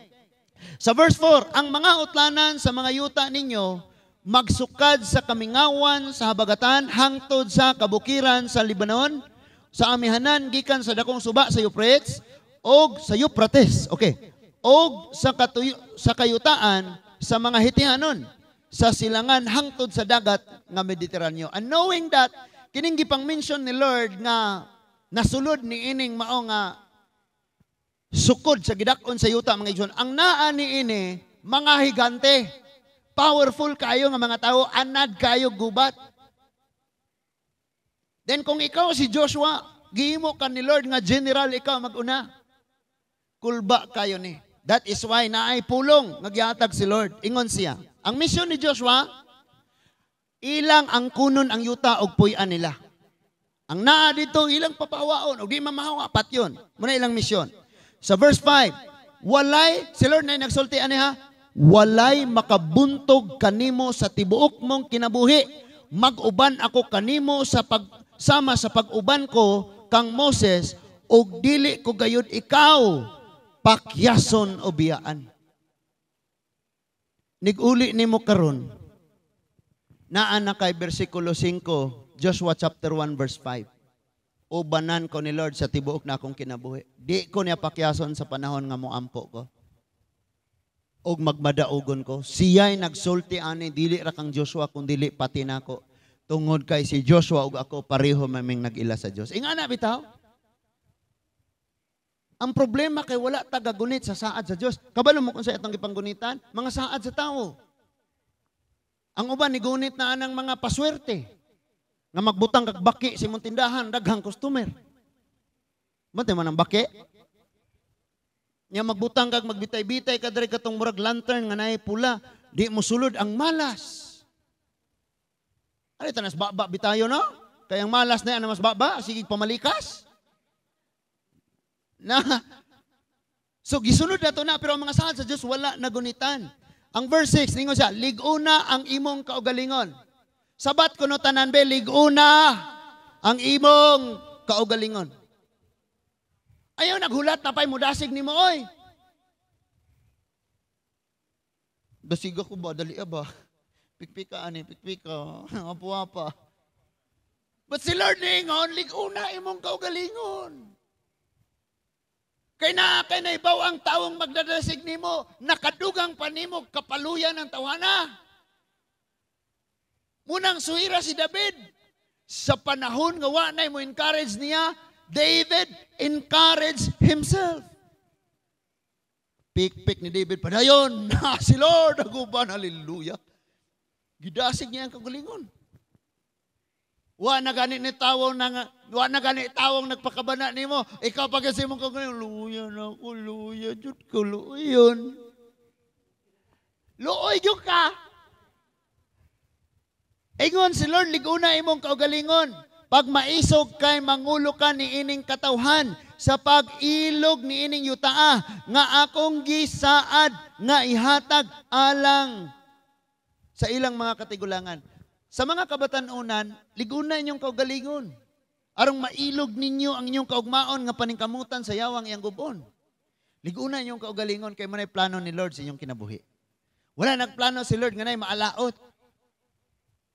Sa verse 4, "Ang mga utlanan sa mga yuta ninyo magsukad sa kamingawan sa habagatan hangtod sa kabukiran sa Lebanon, sa amihanan gikan sa dakong suba sa Euphrates og sa Euphrates." Okay. "Og sa kayutaan sa mga Hitihanon sa silangan hangtod sa dagat nga Mediteraneo." And knowing that kining gipang mention ni Lord nga nasulod ni ining mao nga sukod sa gidak-on sa yuta, mga igsoon, ang naa ni ini mga higante, powerful kayo nga mga tao, anad kayo gubat. Then kung ikaw si Joshua, gihimo ka ni Lord nga general, ikaw maguna. Kulba kayo ni. That is why naay pulong nga gihatag si Lord. Ingon siya. Ang misyon ni Joshua, ilang ang kunon ang yuta og puy-an nila. Ang naa dito, ilang papawaon og di mamahawa patyon. Muna ilang misyon. Sa verse 5, walay, si Lord na nagsulti ani ha, "Walay makabuntog kanimo sa tibuok mong kinabuhi. Mag-uban ako kanimo sa pagsama sa pag-uban ko kang Moses, ug dili ko gayud ikaw pakyason o biyaan." Niguli nimo karon, naa na kay bersikulo 5, Joshua chapter 1 verse 5. "Ubanan ko ni Lord sa tibuok na akong kinabuhi. Di ko niya pakyason sa panahon nga moampo ko. Og magmadaugon ko." Siya'y nagsulti ani dili ra kang Joshua kun dili pati nako. Tungod kay si Joshua ug ako pareho maming nag-ila sa Dios. Ingana bitaw. Ang problema kay wala tagagunit sa saad sa Dios. Kabalo mo kung sa itong gipanggunitan? Mga saad sa tao. Ang uban nigunit na anang mga paswerte. Nga magbutang kag baki sa imong tindahan, daghang customer. Bantay man ang baki? Nya magbutang kag magbitay-bitay ka diri katong murag lantern nga naay pula, di mo sulod ang malas. Ano ito, nas baba bitayo, no? Kaya ang malas na yan, mas baba, sige pamalikas. Na. So gisunod na to na, pero ang mga saad sa Dios wala nagunitan. Ang verse 6 ningon siya, "Lig-una ang imong kaugalingon." Sabat kuno tanan be, "Lig-una ang imong kaugalingon." Ayaw naghulat na pa'y mudasig nimo oy. Dasiga ko ba dali ba? Pikpika ani, pikpika, apuha pa. But si Lord ningon, "Lig-una imong kaugalingon." Kay naa kay naibaw ang tawong magdadasig nimo, nakadugang pa nimo kapaluyan ang tawana. Munang suhira si David sa panahon nga wa nay mo encourage niya, David encourage himself. Pikpik ni David, "Padayon, na si Lord, aguban, hallelujah." Gidasig niya ang kagalingon. Wa na gani ni tawo na wa na gani tawong nagpakabana nimo. Ikaw pa kasi mong kagalingon, "Luya na ako, luya jud ko, luyon." Luoy jud ka. Ingon si Lord, "Liguna imong kaugalingon. Pag maisog kay mangulo ka ni ining katawhan sa pag-ilog ni ining yutaa nga akong gisaad nga ihatag alang sa ilang mga katigulangan." Sa mga kabatanunan, liguna inyong kaugalingon. Arong mailog ninyo ang inyong kaugmaon nga paningkamutan sa yawang iyang gubon. Liguna inyong kaugalingon kay manay plano ni Lord sa inyong kinabuhi. Wala nagplano si Lord nga nay maalaot.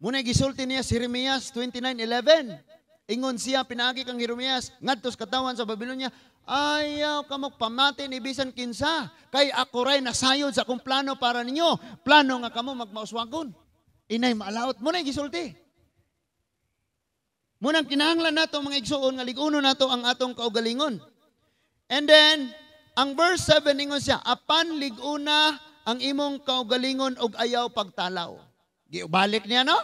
Muna gisulti niya si Jeremias 29:11. Ingon siya pinaagi kang Jeremias ngadto sa katawan sa Babylonia, "Ayaw kamo pamati ni bisan kinsa kay ako ray nasayod sa akong plano para ninyo, plano nga kamo magmauswagon." Inay maalaot mo na gisulti. Munang kinahanglan nato, mga igsuon, nga lig-uno nato ang atong kaugalingon. And then ang verse 7, ingon siya, "Apan lig-una ang imong kaugalingon og ayaw pagtalaw." Gibalik niya, no?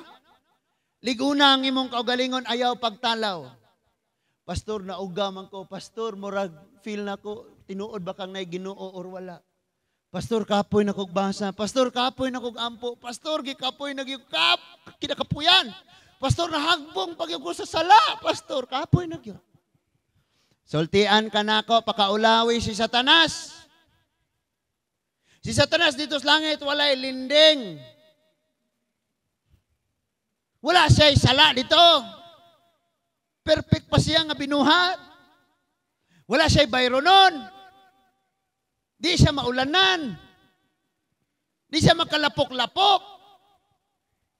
"Liguna ang imong kaugalingon, ayaw pagtalaw." "Pastor, nauga man ko. Pastor, murag feel na ko, tinuod ba kang nay Ginoo or wala? Pastor, kapoy na kog basa. Pastor, kapoy na kog ampo. Pastor, gikapoy na gyud kap, kinakapuyan. Pastor, nahagbong pag ko sa sala. Pastor, kapoy na gyud." Sultian ka nako, pakaulawi si Satanas. Si Satanas dito sa langit, walay linding. Wala siya sala dito. Perfect pa siya nga binuhat. Wala siya bayronon. Di siya maulanan. Di siya makalapok-lapok.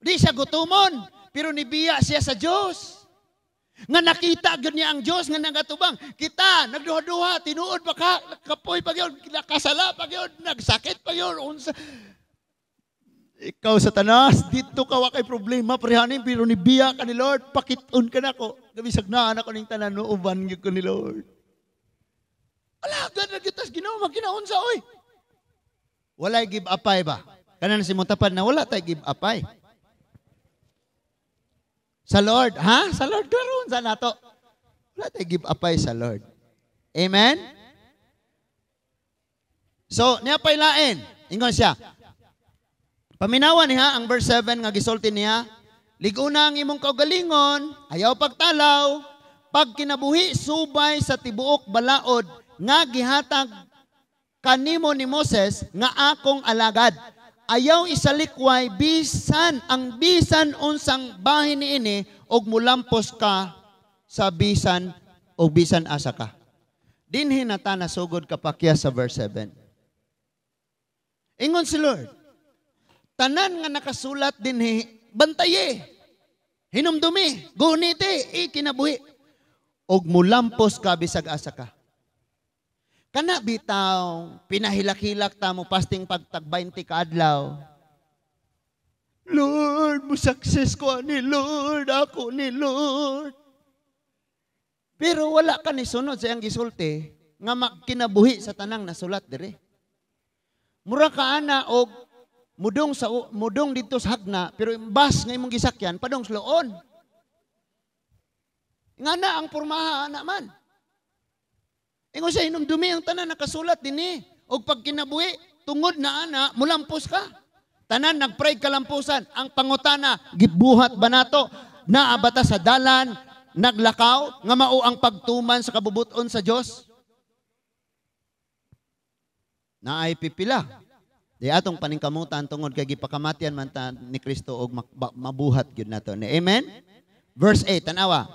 Di siya gutumon. Pero nibiya siya sa Diyos. Nga nakita gyud niya ang Diyos nga nagatubang. Kita, nagduha-duha, tinuod pa ka, kapoy pa gyud, nakasala pa gyud, nagsakit pa gyud. Unsa. Ikaw, Satanas, dito ka wa kay problema, prehanin, pero nibiya ka ni Lord, pakit-on ka nako. Gabisag na anak ko ning tanan, uban gyud ko ni Lord. Alagad na kita sa Ginoo, magkinaunsa oy. Walay give upay ba? Kanan si Montapad na wala tay give upay. Sa Lord, ha? Sa Lord, karon sa nato. Wala tay give upay sa Lord. Amen? So, niya pa'y lain. Ingon siya. Paminawan niya ang verse 7 nga gisulti niya, "Liguna ang imong kaugalingon, ayaw pagtalaw, pagkinabuhi subay sa tibuok balaod nga gihatag kanimo ni Moses nga akong alagad. Ayaw isalikway bisan ang bisan unsang bahin niini og mulampos ka sa bisan og bisan asa ka." Dinhi na ta nasugod kapakya sa verse 7. Ingon si Lord, "Tanan nga nakasulat dinhi, bantaye, hinumdumi, gunite, ikinabuhi, og mulampos ka bisag asa ka." Kana bitaw, pinahilak-hilak ta mo fasting pagtag 20 ka adlaw. "Lord, mo success ko ani Lord, ako ni Lord." Pero wala ka ni sunod sa iyang gisulti nga makinabuhi sa tanang nasulat dire. Mura ka ana og mudong sa mudong didto sa hagna, pero imbas nga imong gisakyan padong sa loon. Nga na ang pormaha ana man. Ingon siya, "Hinumdumi ang tanan nakasulat dinhi og pagkinabuhi tungod na ana mulampos ka." Tanan nagpray kalampusan. Ang pangutana, gibuhat ba nato? Naa ba ta sa dalan naglakaw nga mao ang pagtuman sa kabubuton sa Dios? Naay pipila. Di atong paningkamutan tungod kay gipakamatian man ta ni Kristo og mabuhat gyud nato. Amen? Verse 8, tanawa.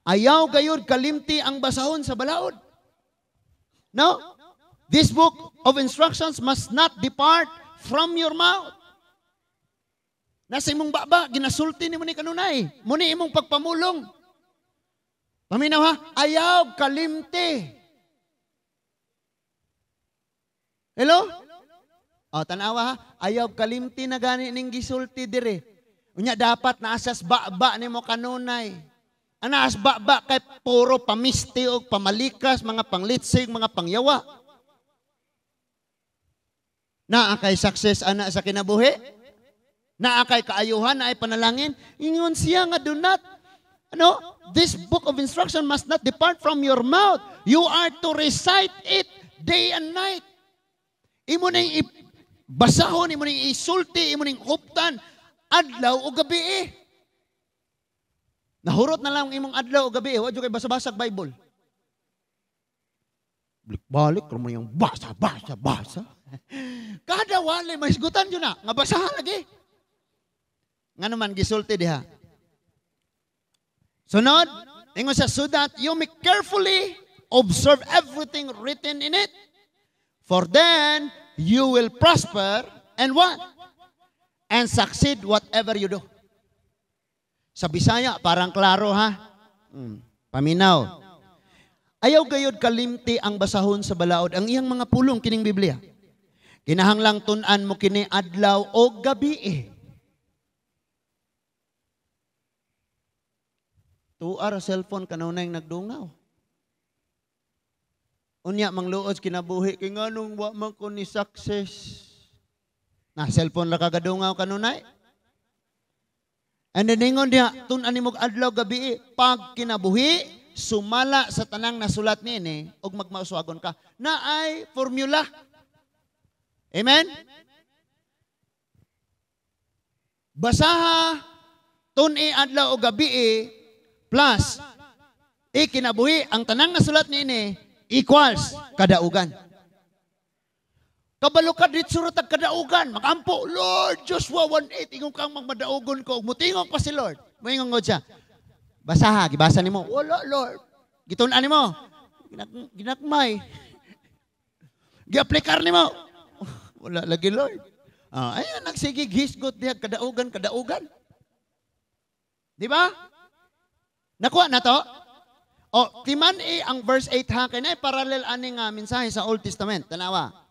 Ayaw gayud kalimti ang basahon sa balaod. No? This book of instructions must not depart from your mouth. Nasa imong baba, ginasulti nimo ni kanunay. Muni imong pagpamulong. Paminaw ha, ayaw kalimti. Hello? O, tanawa ha, ayaw kalimti na gani ning gisulti dire. Unya dapat naasas baba nimo kanunay. Anaas baba kay puro pamisti og pamalikas, mga panglitsig, mga pangyawa. Naa kay success ana sa kinabuhi? Naa kay kaayuhan, naay panalangin? Ingon siya nga do not, ano, this book of instruction must not depart from your mouth. You are to recite it day and night. Imo ning basahon, imo ning isulti, imo ning huptan, adlaw o gabi eh. Nahurot na lang imong adlaw o gabi eh. Wa jud kay basa-basag Bible. Balik mo yung basa, basa, basa. Kada wali, mahisgutan yun na. Nga basahan lagi. Nga naman, gisulti diha. Sunod, ingon siya, so that you may carefully observe everything written in it. For then, you will prosper and what? And succeed whatever you do. Sa Bisaya, parang klaro ha. Paminaw. Ayaw gayod kalimti ang basahon sa balaod ang iyang mga pulong kining Biblia. Kinahanglang tun-an mo kini adlaw o gabi eh. Tuara cellphone kanunay nagdungaw. Unya mangluod kinabuhi kay nganong wa man ko ni success. Na cellphone ra kagadungaw kanunay. And then ingon diha tun-an nimo adlaw gabi pag kinabuhi sumala sa tanang nasulat niini og magmauswagon ka. Naay formula. Amen? Basaha tun-i adlaw o gabi plus ikinabuhi ang tanang nasulat niini equals kadaugan. Kabalo ka ditso ra tag kadaugan, makampo, Lord Joshua 1:8 ingon kang magmadaugon ko, mutingog pa si Lord. Moingon gud siya. Basaha, gibasa nimo. Wala Lord. Gitun-an nimo. Ginakmay. Giaplikar nimo. Wala lagi Lord. Ayun nagsige hisgot diha kadaugan kadaugan. Di ba? Nakuha na to? O, timan-i ang verse 8 ha, kay naay parallel ani nga mensahe sa Old Testament. Tanawa.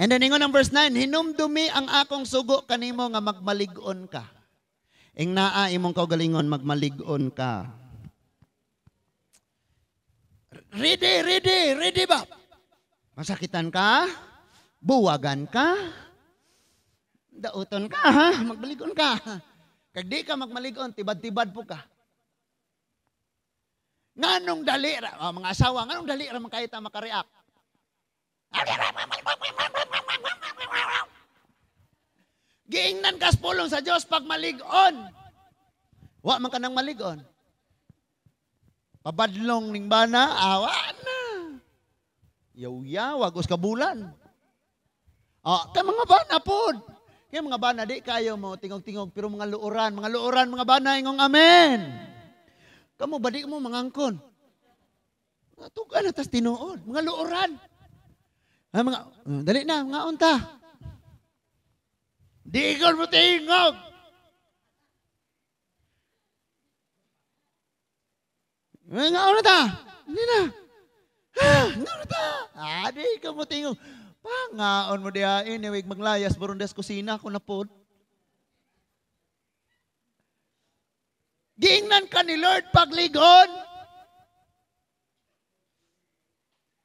And then ingon ang verse 9, hinumdumi ang akong sugo kanimo nga magmalig-on ka. Ing naa imong kaugalingon magmalig-on ka. Ready, ready, ready ba? Masakitan ka? Buwagan ka? Dauton ka ha? Magmalig-on ka. Kag di ka magmalig-on, tibad-tibad po ka. Nganong dali ra, oh, mga asawa, nganong dali ra man kayo ta makareact? Giingnan kas pulong sa Dios pag malig-on. Wa man ka nang malig-on. Pabadlong ning bana, awa na. Yaw-yaw, agos ka bulan. Oh, kay mga bana pod. Kay mga bana di kayo mo tingog-tingog pero mga luoran, mga bana ingong amen. Kamo ba di mo mangangkon? Tugan na tas tinuod, mga luoran. Ah, mga dali na, mga unta. Di ko mo tingog. Mga unta ta. Hindi na. Nga unta ta. Ah, di ko mo tingog. Pangaon mo diha anyway maglayas burundes kusina ko na pod. Giingnan ka ni Lord pagligon.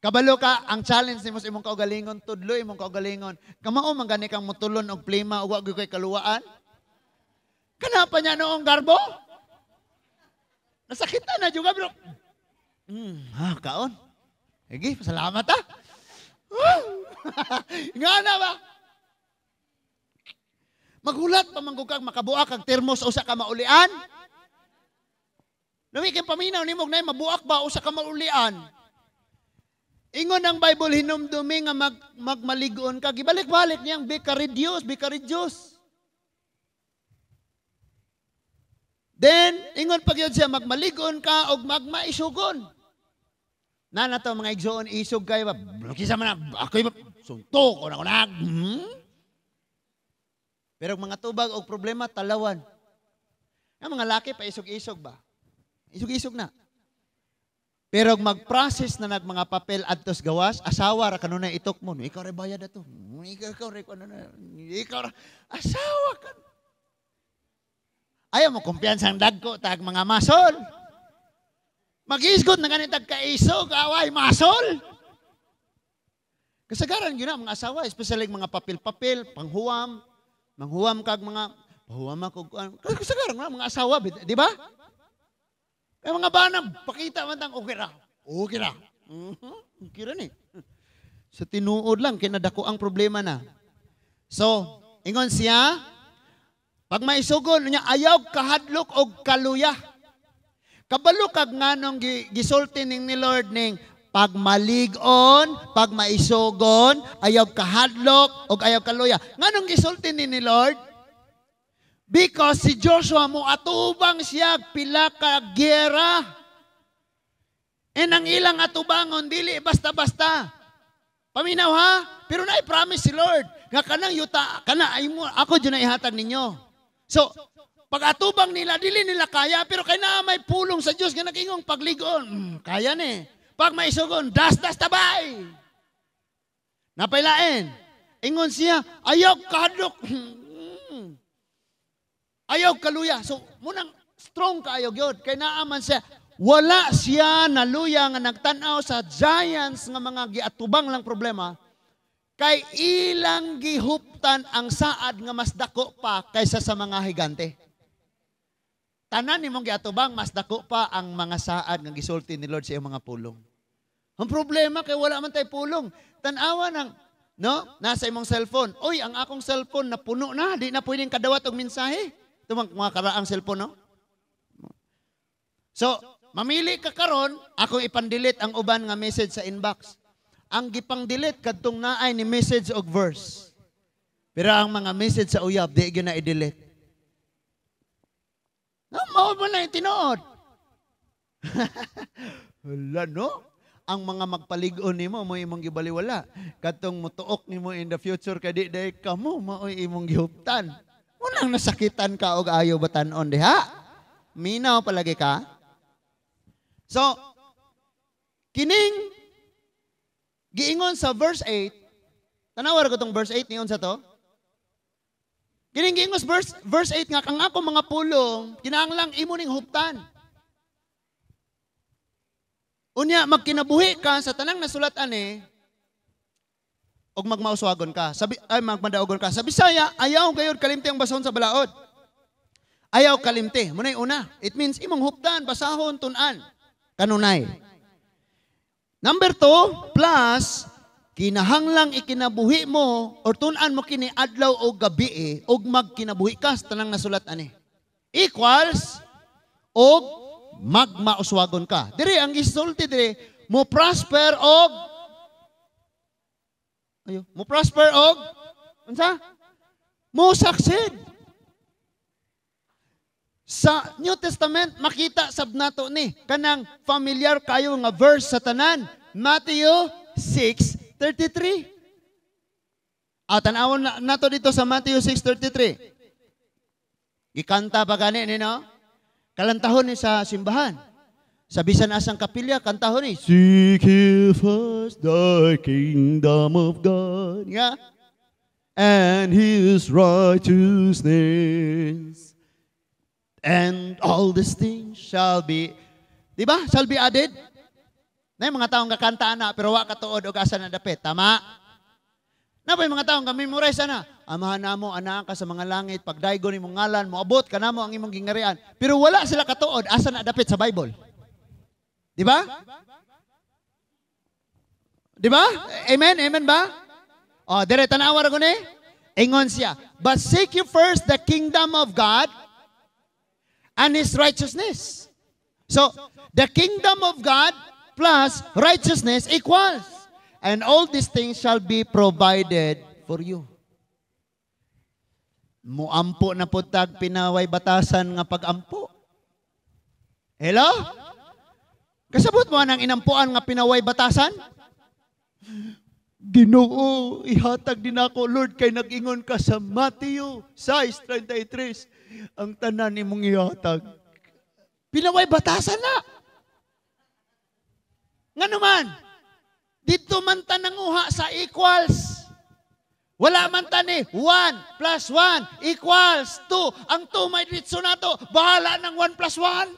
Kabalo ka, ang challenge nimo sa imong kaugalingon, tudlo imong kaugalingon. Kamao man gani kang mutulon og plima ug wa gyud kay kaluwaan. Kanapa niya noong garbo? Nasakitan na juga bro. Kaon. Sige, salamat ha. Nga na ba? Magulat pa man kag makabuak kag termos usa ka maulian. Lami kay paminaw nimo nay mabuak ba usa ka maulian. Ingon ang Bible, hinumdumi nga magmaligon ka. Gibalik-balik niyang be courageous, be courageous. Then, ingon pa gyud siya, magmaligon ka og magmaisugon. Na na to mga igsoon, isog kayo ba? Kisa man na, ako'y ba? Suntok ko na ko na. Pero mga tubag og problema, talawan. Ang mga laki pa isog-isog ba? Isog-isog na. Pero mag-process na nag mga papel adtos gawas, asawa ra kanunay itok mo. Ikaw ra bayad ato. Ikaw ra na. Ikaw ra asawa ka. Ayaw mo kumpiyansa ang dagko tag mga masol. Mag-isgot na ganit tag kaisog, away masol. Kasagaran gyud na mga asawa, especially mga papel-papel, panghuwam, manghuwam kag mga pahuwam ako. Kasagaran na mga asawa, di ba? Kaya mga bana, pakita man tang okay ra. Okay ra. Okay ra ni. Sa tinuod lang, kinadako ang problema na. So, ingon siya, pag maisugon niya, ayaw kahadlok og kaluya. Kabalo kag nganong gisulti ning ni Lord ning pagmalig-on, pag maisugon, ayaw kahadlok og ayaw kaluya. Nganong gisulti ni Lord? Because si Joshua mo atubang siya pila ka giyera. And ang ilang atubangon dili basta-basta. Paminaw ha? Pero na-promise si Lord nga kanang yuta kana ay mo ako jud na ihatag ninyo. So, pag atubang nila dili nila kaya, pero kay naa may pulong sa Dios nga nag-ingong pagligon, kaya ni. Pag maisugon, das-das tabay. Napailain. Ingon siya, ayaw kahadlok. Ayaw kaluya. So, munang strong kaayo gyud. Kay naaman siya, wala siya naluya nga nagtan-aw sa giants nga mga giatubang lang problema, kay ilang gihuptan ang saad nga mas dako pa kaysa sa mga higante. Tanan nimong giatubang, mas dako pa ang mga saad nga gisulti ni Lord sa iyang mga pulong. Ang problema kay wala man tay pulong. Tan-awa nang no, nasa imong cellphone. Oy, ang akong cellphone napuno na, di na pwedeng kadawat og mensahe. Ito mga karaang cellphone, no? So, mamili ka karon, akong ipandelete ang uban nga message sa inbox. Ang gipang-delete kadtong naay ni message og verse. Pero ang mga message sa uyab, di gyud na i-delete. No, mao mo na tinuod. Hala, no? Ang mga magpalig-on nimo mo imong gibaliwala. Kadtong motuok nimo in the future kay di day kamo maoy imong gihuptan. Unang nasakitan ka og ayaw batan-on diha. Minaw palagi ka. So, kining giingon sa verse 8, tanawar ko tong verse 8 niyon sa to. Kining giingon sa verse 8 nga kang ako mga pulong kinahanglang imo ning huptan. Unya magkinabuhi ka sa tanang nasulat ani og magmauswagon ka. Sabi ay magmadaogon ka. Sa Bisaya, ayaw gayud kalimti ang basahon sa balaod. Ayaw kalimti. Munay una. It means imong huptan, basahon, tun-an. Kanunay. Number 2, plus kinahanglang ikinabuhi mo or tun-an mo kini adlaw o gabi og magkinabuhi ka sa tanang nasulat ani. Equals og magmauswagon ka. Dire ang gisulti dire, mo prosper og ayo, mo prosper og unsa? Mo succeed. Sa New Testament makita sab nato ni kanang familiar kayo nga verse sa tanan, Matthew 6:33. Tan-awon nato dito sa Matthew 6:33. Gikanta pa gani ni no? Kalantahon ni sa simbahan. Sa bisan asang kapilya, kantahon ni Seek ye first the kingdom of God, yeah, and His righteousness, and all these things shall be, di ba? Shall be added. Na yung mga taong kakanta na, pero wa katuod og asa na dapit. Tama? Na ba yung mga taong kamemorize na? Amahan namo, anak ka sa mga langit, pagdaygon imong ngalan, moabot ka namo ang imong gingarian. Pero wala sila katuod asa na dapit sa Bible. Di ba? Di ba? Amen? Amen ba? O, dire, tanawa ra ko ni. Ingon siya, but seek you first the kingdom of God and His righteousness. So, the kingdom of God plus righteousness equals. and all these things shall be provided for you. Muampo na pud tag pinaway batasan nga pagampo. Hello? Kasabot mo ang inampuan nga pinaway batasan? Ginoo, ihatag din ako, Lord, kay nag-ingon ka sa Matthew 6:33, ang tanan nimong ihatag. Pinaway batasan na. Nga naman, dito man ta nanguha sa equals. Wala man ta ni 1 plus 1 equals 2. Ang 2 may ditso na to. Bahala ng 1 plus 1.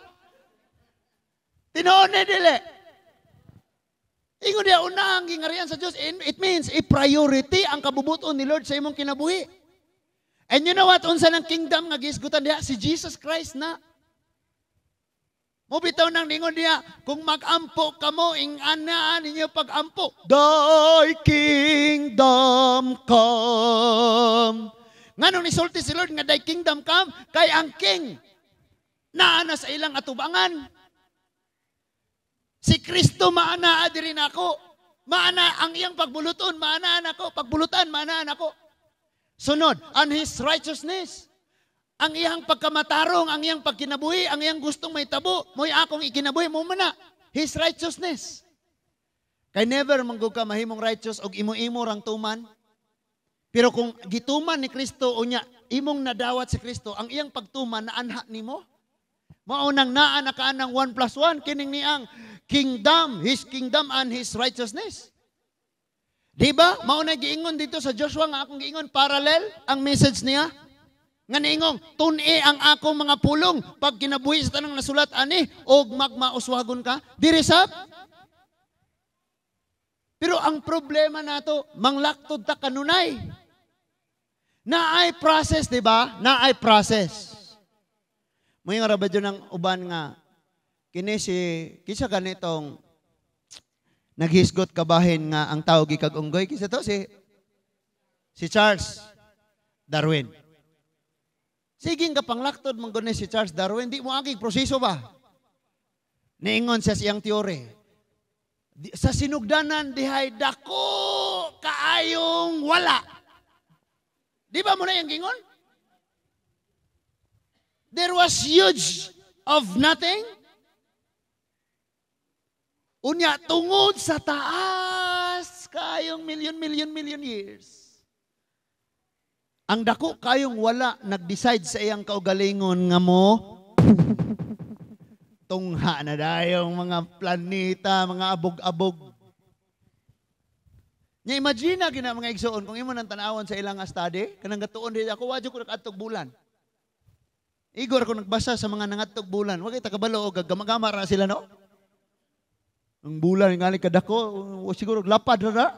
Tinuod ni dili. Ingon diya, una ang gingarian sa Diyos. It means, i-priority ang kabubuton ni Lord sa imong kinabuhi. And you know what? Unsa ng kingdom nga gihisgutan diha? Si Jesus Christ na. Mobitaw nang ningon diha, kung mag-ampo kamo, ing-anaan ninyo pag-ampo. Thy kingdom come. Nganong nisulti si Lord nga thy kingdom come? Kay ang king naa na sa ilang atubangan. Si Kristo maanaa diri nako. Maana ang iyang pagbuluton, maanaan ako, pagbulutan, maanaan ako. Sunod, and His righteousness. Ang iyang pagkamatarong, ang iyang pagkinabuhi, ang iyang gustong may tabo, mo'y akong ikinabuhi, mo man na. His righteousness. Kay never manggug ka mahimong righteous og imo-imo rang tuman. Pero kung gituman ni Kristo unya imong nadawat si Kristo, ang iyang pagtuman na anha nimo. Mao nang naa na ka ng 1 plus 1 kining niang kingdom, His kingdom and His righteousness. Di ba? Mao na giingon dito sa Joshua nga akong giingon parallel ang message niya. Nga niingong, tun-i ang akong mga pulong pag kinabuhi sa tanang nasulat ani og magmauswagon ka. Diri sab. Pero ang problema nato, manglaktod ta kanunay. Naay process, di ba? Naay process. May nga ra ba ng uban nga kini si kisa ganitong naghisgot kabahin nga ang tao gikag unggoy kisa to si Charles Darwin. Sige nga panglaktod man gud ni si Charles Darwin, di mo agig proseso ba? Niingon siya siyang teori. Sa sinugdanan dihay dako kaayong wala. Di ba mo na yung gingon? There was huge of nothing. Unya, tungod sa taas, kayong million, million, million years. Ang dako kayong wala, nag-decide sa iyang kaugalingon nga mo, tungha na dayong mga planeta, mga abog-abog. Nya imagine na gina mga igsoon, kung imo nang tanawon sa ilang study, kanang gatuon di ako, wadyo ko nakadtog bulan. Igor ko nagbasa sa mga nangadtog bulan, wag kita kabalo og gamagama ra sila no. Ang bulan ngali kadako, siguro lapad ra.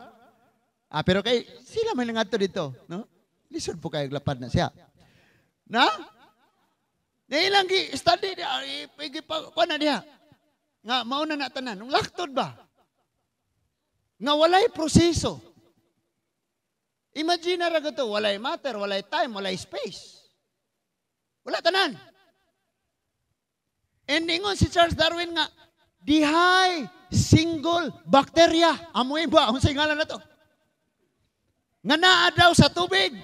Ah, pero kay sila may nangadto dito, no? Lisod po kayo lapad na siya. Na? Nailang gi study di kuan na diha. Nga mauna na tanan, nung laktod ba? Nga walay proseso. Imagine ra to, walay matter, walay time, walay space. Wala tanan. And ingon si Charles Darwin nga, dihay single bacteria. Amoy ba? Unsay ngalan na to? Nga naa daw sa tubig.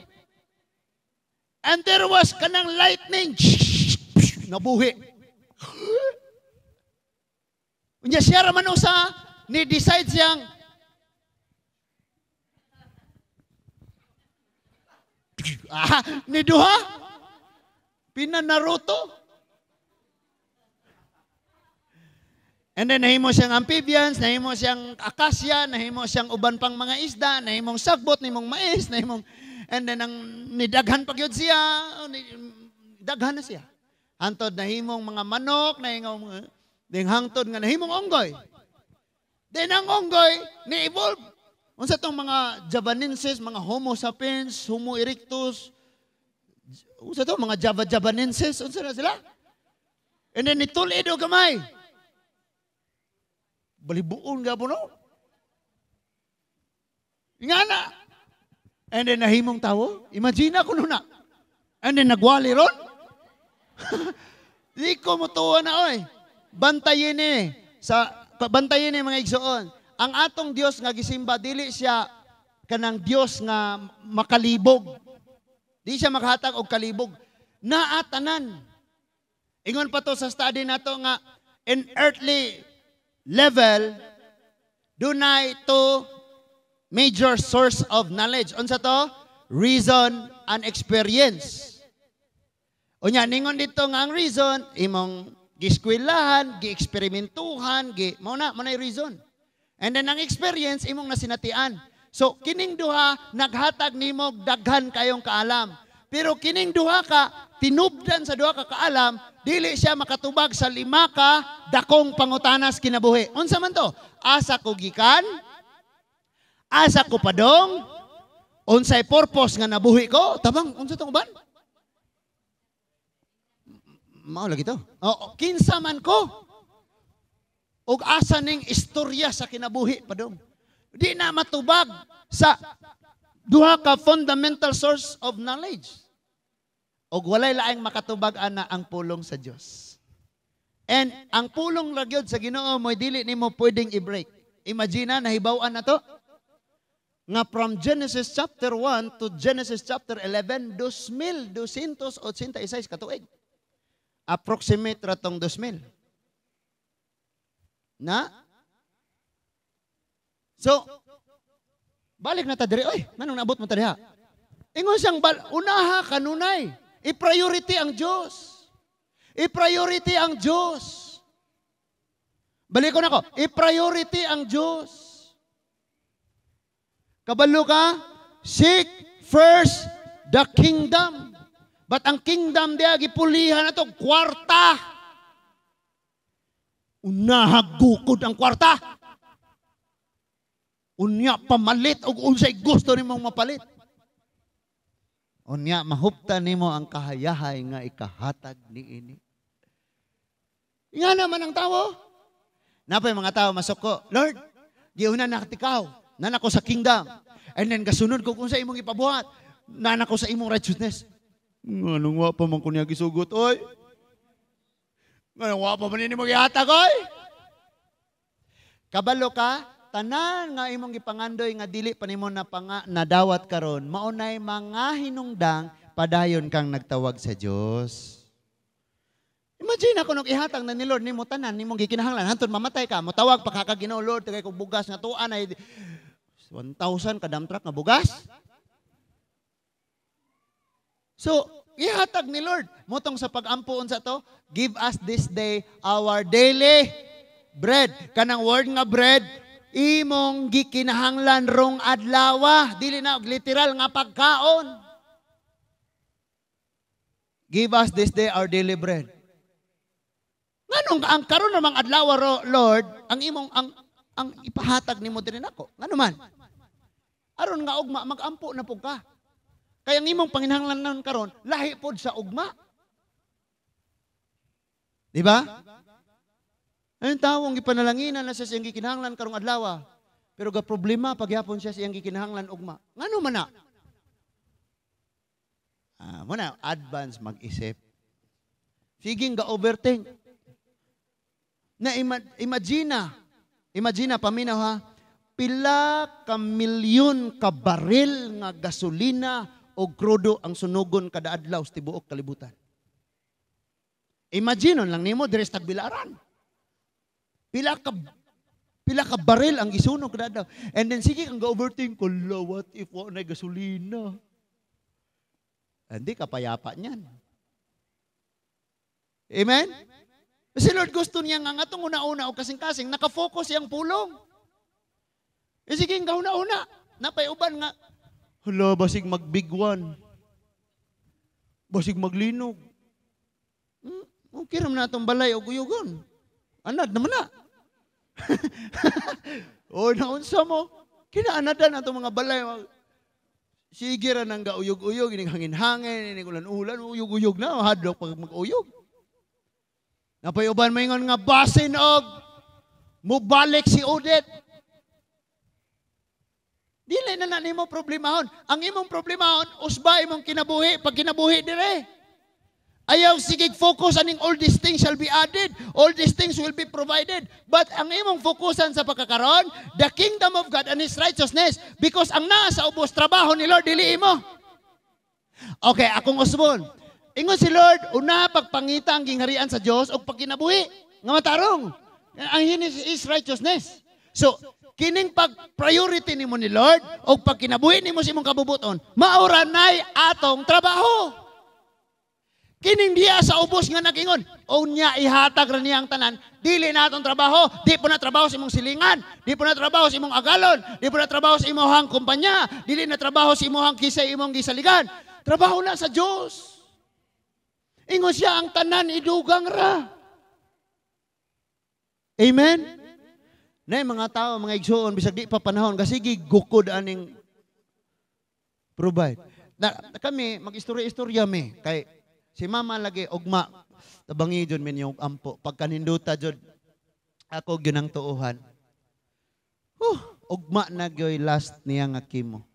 And there was kanang lightning. Nabuhi. Unya siya ra man usa ni decide siyang ni duha. Pinanaruto. And then nahimo siyang amphibians, nahimo siyang akasya, nahimo siyang uban pang mga isda, nahimong sagbot, nahimong mais, nahimong and then ang nidaghan pa gyud siya, daghan na siya. Hantod nahimong mga manok, nahimong ding hangtod nga nahimong unggoy. Then ang unggoy ni-evolve. Unsa tong mga Javanensis, mga Homo sapiens, Homo erectus, unsa to mga Java Javanensis, unsa na sila? And then nitulid og gamay. Balibuon gapon no? Nga na. And then nahimong tawo, imagine ako na. And then nagwali ron. Di ko mutuwa na oy. Bantayin eh. Sa bantayin eh mga igsoon. Ang atong Dios nga gisimba, dili siya kanang Dios nga makalibog. Di siya makahatag og kalibog. Naa tanan. Ingon pa to sa study nato nga in earthly level, dunay two major source of knowledge. Unsa to? Reason and experience. Unya ningon dito nga ang reason imong gieskwilahan, gieksperimentuhan, gi mao na, mao na reason. And then ang experience imong nasinatian. So kining duha naghatag nimo daghan kayong kaalam. Pero kining duha ka tinubdan sa duha ka kaalam, dili siya makatubag sa lima ka dakong pangutanas kinabuhi. Unsa man to? Asa ko gikan? Asa ko padong? Unsay purpose nga nabuhi ko? Tabang, unsa tong uban? Mao lagi to. O, kinsa man ko? Ug asa ning istorya sa kinabuhi padong? Di na matubag sa duha ka fundamental source of knowledge. Og walay laing makatubag ana ang pulong sa Dios. And ang pulong ra gyud sa Ginoo mo, dili nimo pwedeng i-break. Imagine na nahibaw-an na to nga from Genesis chapter 1 to Genesis chapter 11, 2,286 katuig. Approximate ra tong 2,000. Na? So, balik na ta diri. Oy, nganong naabot mo ta diha? Ingon siyang unaha kanunay. I-priority ang Diyos. I-priority ang Diyos. Balik ko na ko. I-priority ang Diyos. Kabalo ka? Seek first the kingdom. But ang kingdom diya, gipulihan na to, kwarta. Unaha gukod ang kwarta. Unya pamalit og unsay gusto nimong mapalit. Unya mahuptan nimo ang kahayahay nga ikahatag niini. Nga naman ang tawo. Napay mga tao masuko. "Lord, giuna na ikaw. Nana ko sa kingdom. And then gasunod ko kung sa imong ipabuhat. Nana ko sa imong righteousness. Nganong wa pa man ko niya gisugot, oy? Nganong wa pa man nimo gihatag, oy?" Kabalo ka, tanan nga imong gipangandoy nga dili pa nimo na panga, nadawat karon, maunay mga hinungdang padayon kang nagtawag sa Dios. Imagine ako nung ihatag na ni Lord nimo tanan nimong gikinahanglan hantod mamatay ka, motawag pa ka kag Ginoo, "Lord, tagay kog bugas nga tuan ay 1,000 ka dump truck nga bugas." So, ihatag ni Lord. Motong sa pag-ampo, unsa to? "Give us this day our daily bread." Kanang word nga bread, imong gikinahanglan rong adlawa, dili na og literal nga pagkaon. "Give us this day our daily bread." Nganong ang karon namang adlaw ro, Lord, ang imong ang ipahatag nimo diri nako? Ngano man? Aron nga ugma magampo na pud ka. Kaya ang imong panginahanglan karon lahi pod sa ugma. Di ba? Ayun tawong gipanalanginan na siya sa iyang gikinahanglan karong adlaw. Pero ga problema pagyapon siya sa iyang gikinahanglan ugma. Ngano man na? Ah, mo na advance mag-isip. Sige ga overthink. Na imagine, paminaw ha, pila ka milyon ka baril nga gasolina o krudo ang sunugon kada adlaw sa tibuok kalibutan. Imagine lang nimo diri sa Tagbilaran. Pila ka baril ang gisunog kada adlaw. And then sige kang ga-overthink ko, "What if wa na gasolina?" Hindi ka payapa niyan. Amen? Si Lord gusto niya nga nga itong una-una o kasing-kasing, nakafocus siyang pulong. E sige, nga una-una, napay uban nga, "Hala, basig mag-big one. Basig maglinog." Okay ram na itong balay o guyugon. Anad naman na. O naunsa mo, kinaanadan na itong mga balay. Sige ra nang gauyog-uyog, ining hangin-hangin, ining ulan-ulan, uyog-uyog na, hadlok pag mag-uyog. Napay uban maingon nga basin og mubalik si Odette. Dili na na nimo problemahon. Ang imong problemahon, usba imong kinabuhi pag kinabuhi dire. Ayaw sige focus aning all these things shall be added, all these things will be provided. But ang imong fokusan sa pagkakaroon, the kingdom of God and His righteousness, because ang naa sa ubos trabaho ni Lord, dili imo. Okay, akong usbon. Ingon si Lord, una pagpangita ang gingharian sa Dios og pagkinabuhi nga matarong. Ang His righteousness. So, kining pag priority nimo ni Lord og pagkinabuhi nimo sa imong kabubuton, maura nay atong trabaho. Kining diya sa ubos nga nagingon, o niya ihatag ra niya ang tanan, dili na atong trabaho, di po na trabaho sa imong silingan, di po na trabaho sa imong agalon, di po na trabaho sa imong kumpanya, dili na trabaho sa imong kisay imong gisaligan. Trabaho na sa Dios. Ingon siya ang tanan idugang ra. Amen? Nay mga tao, mga igsuon, bisag di pa panahon, kasi gukod aning provide. Na, kami, mag-istorya-istorya mi, kay si mama lagi, ugma, tabangi jud min yung ampo. Pagkaninduta jud, ako gyud ang tuohan. Ugma na gyoy last niya nga chemo.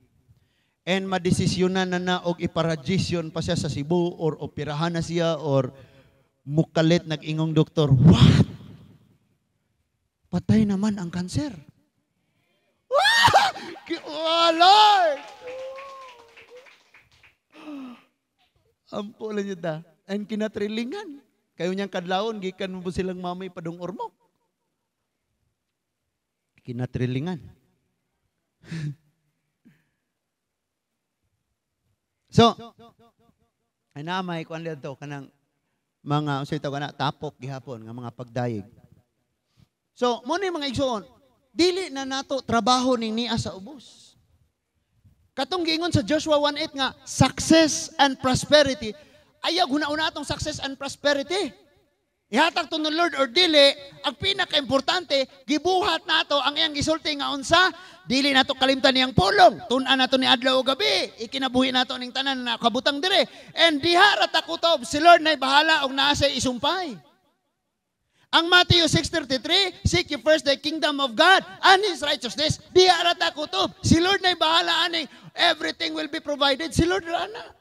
And madesisyonan na na og iparadiasyon pa siya sa Cebu or operahan na siya or mukalit nag-ingong doktor, what? Patay naman ang kanser. Oh, Lord! Ampo lang yun da. And kinatrilingan. Kayo niyang kadlawon, gikan mo silang mamay padung ormok. Kinatrilingan. So, ay naamay kuan dito kanang mga unsay tawag kana tapok gihapon nga mga pagdayeg. So, mo ni mga igsoon, dili na nato trabaho ning niya sa ubos. Katong giingon sa Joshua 1:8 nga success and prosperity, ayaw huna-una atong success and prosperity. Ihatag to ng Lord or dili, ang pinaka-importante, gibuhat nato ang iyang gisulti nga unsa, dili nato kalimtan niyang pulong, tun-an nato ni adlaw o gabi, ikinabuhi nato ning tanan na kabutang dire. And diha ra ta kutob, si Lord nay bahala og naa siya isumpay. Ang Matthew 6:33, seek ye first the kingdom of God and His righteousness. Diha ra ta kutob. Si Lord nay bahala aning everything will be provided. Si Lord ra na.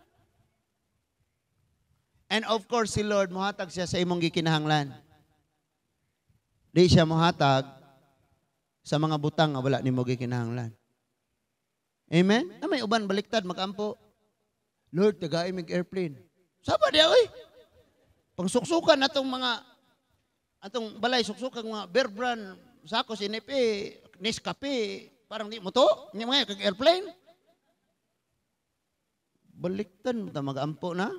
And of course, si Lord, muhatag siya sa imong gikinahanglan. Di siya muhatag sa mga butang nga wala nimo gikinahanglan. Amen? Na may uban, baliktad, magampo. Lord, tagay mig airplane. Saba diya, oy. Pangsuksukan atong mga, atong balay, suksukan mga Bear Brand, sako, sinipi, Nescafe, parang di mo to, hindi mga kag airplane. Baliktad, magampo na.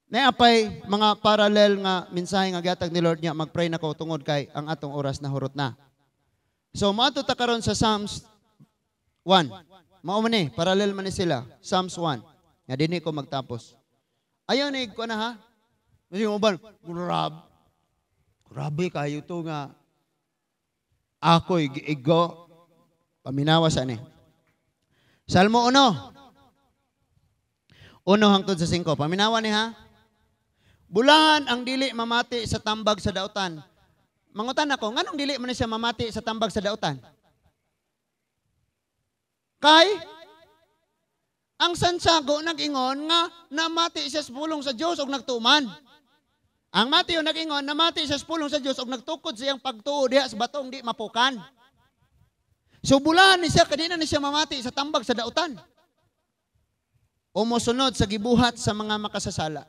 Naapay mga parallel nga mensahe nga gihatag ni Lord niya, magpray na ko tungod kay ang atong oras na hurot na. So moadto ta karon sa Psalms 1. Mao man ni, parallel man ni sila, Psalms 1. Nga dinhi ko magtapos. Ayaw ni ko na ha. Kasi uban, grabe kayo to nga ako'y giigo paminawa sa ni. Salmo 1. 1 hangtod sa 5. Paminawa ni ha. Bulahan ang dili mamati sa tambag sa dautan. Mangutan ako, nganong dili man siya mamati sa tambag sa dautan? Kay ang Santiago nag-ingon nga namati siya sa pulong sa Dios og nagtuman. Ang Mateo nag-ingon namati siya sa pulong sa Dios og nagtukod siyang pagtuo diha sa batong di mapukan. So bulahan ni siya kadina ni siya mamati sa tambag sa dautan. O mosunod sa gibuhat sa mga makasasala.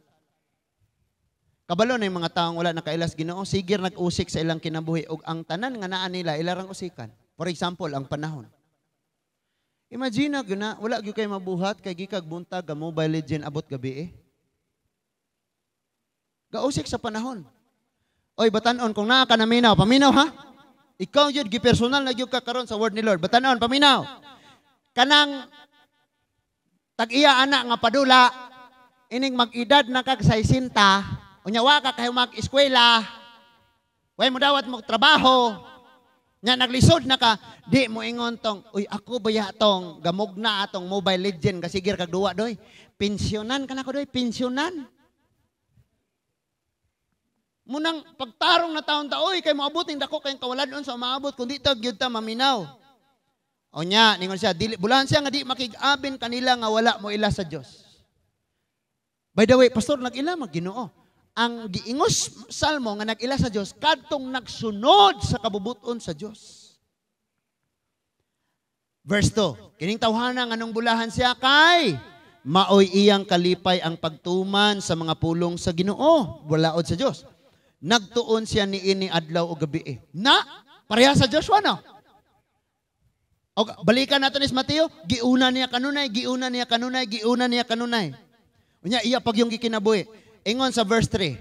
Kabalo na yung mga taong wala nakailas Ginoo, sigir nag-usik sa ilang kinabuhi og ang tanan nga naa nila ilarang usikan. For example, ang panahon. Imagine na gyud na wala gyud kay mabuhat kay gikag buntag ga Mobile Legend abot gabi eh. Gausik sa panahon. Oy, batan-on kung naa ka naminaw, paminaw ha. Ikaw gyud gipersonal na gyud ka karon sa word ni Lord. Batan-on, paminaw. Kanang tag-iya ana nga padula ining mag-edad na kag 60, unya wa ka kayo mag-eskwela, way mo dawat mo trabaho, nya naglisod na ka, di mo ingon tong, uy ako baya tong gamog na atong Mobile Legend kasi gir kag duwa doy. Pensyonan ka na ko doy, pensyonan. Munang pagtarong na taon ta, oy kay moabot ning dako kayong kawalan sa maabot kundi ta gyud ta maminaw. O nya ningon siya, dili bulahan siya nga di makig-abin kanila nga wala mo ila sa Dios. By the way, pastor, nag-ila mag Ginoo. Ang giingos Salmo nga nag-ila sa Dios kadtong nagsunod sa kabubuton sa Dios. Verse 2, kining tawhana nganong bulahan siya kay maoy iyang kalipay ang pagtuman sa mga pulong sa Ginoo, balaod sa Dios. Nagtuon siya niini adlaw o gabi. Na pareha sa Joshua, no? O, balikan nato ni Mateo, giuna niya kanunay, giuna niya kanunay, giuna niya kanunay. Unya iya pag yung gikinabuhi. Ingon sa verse 3.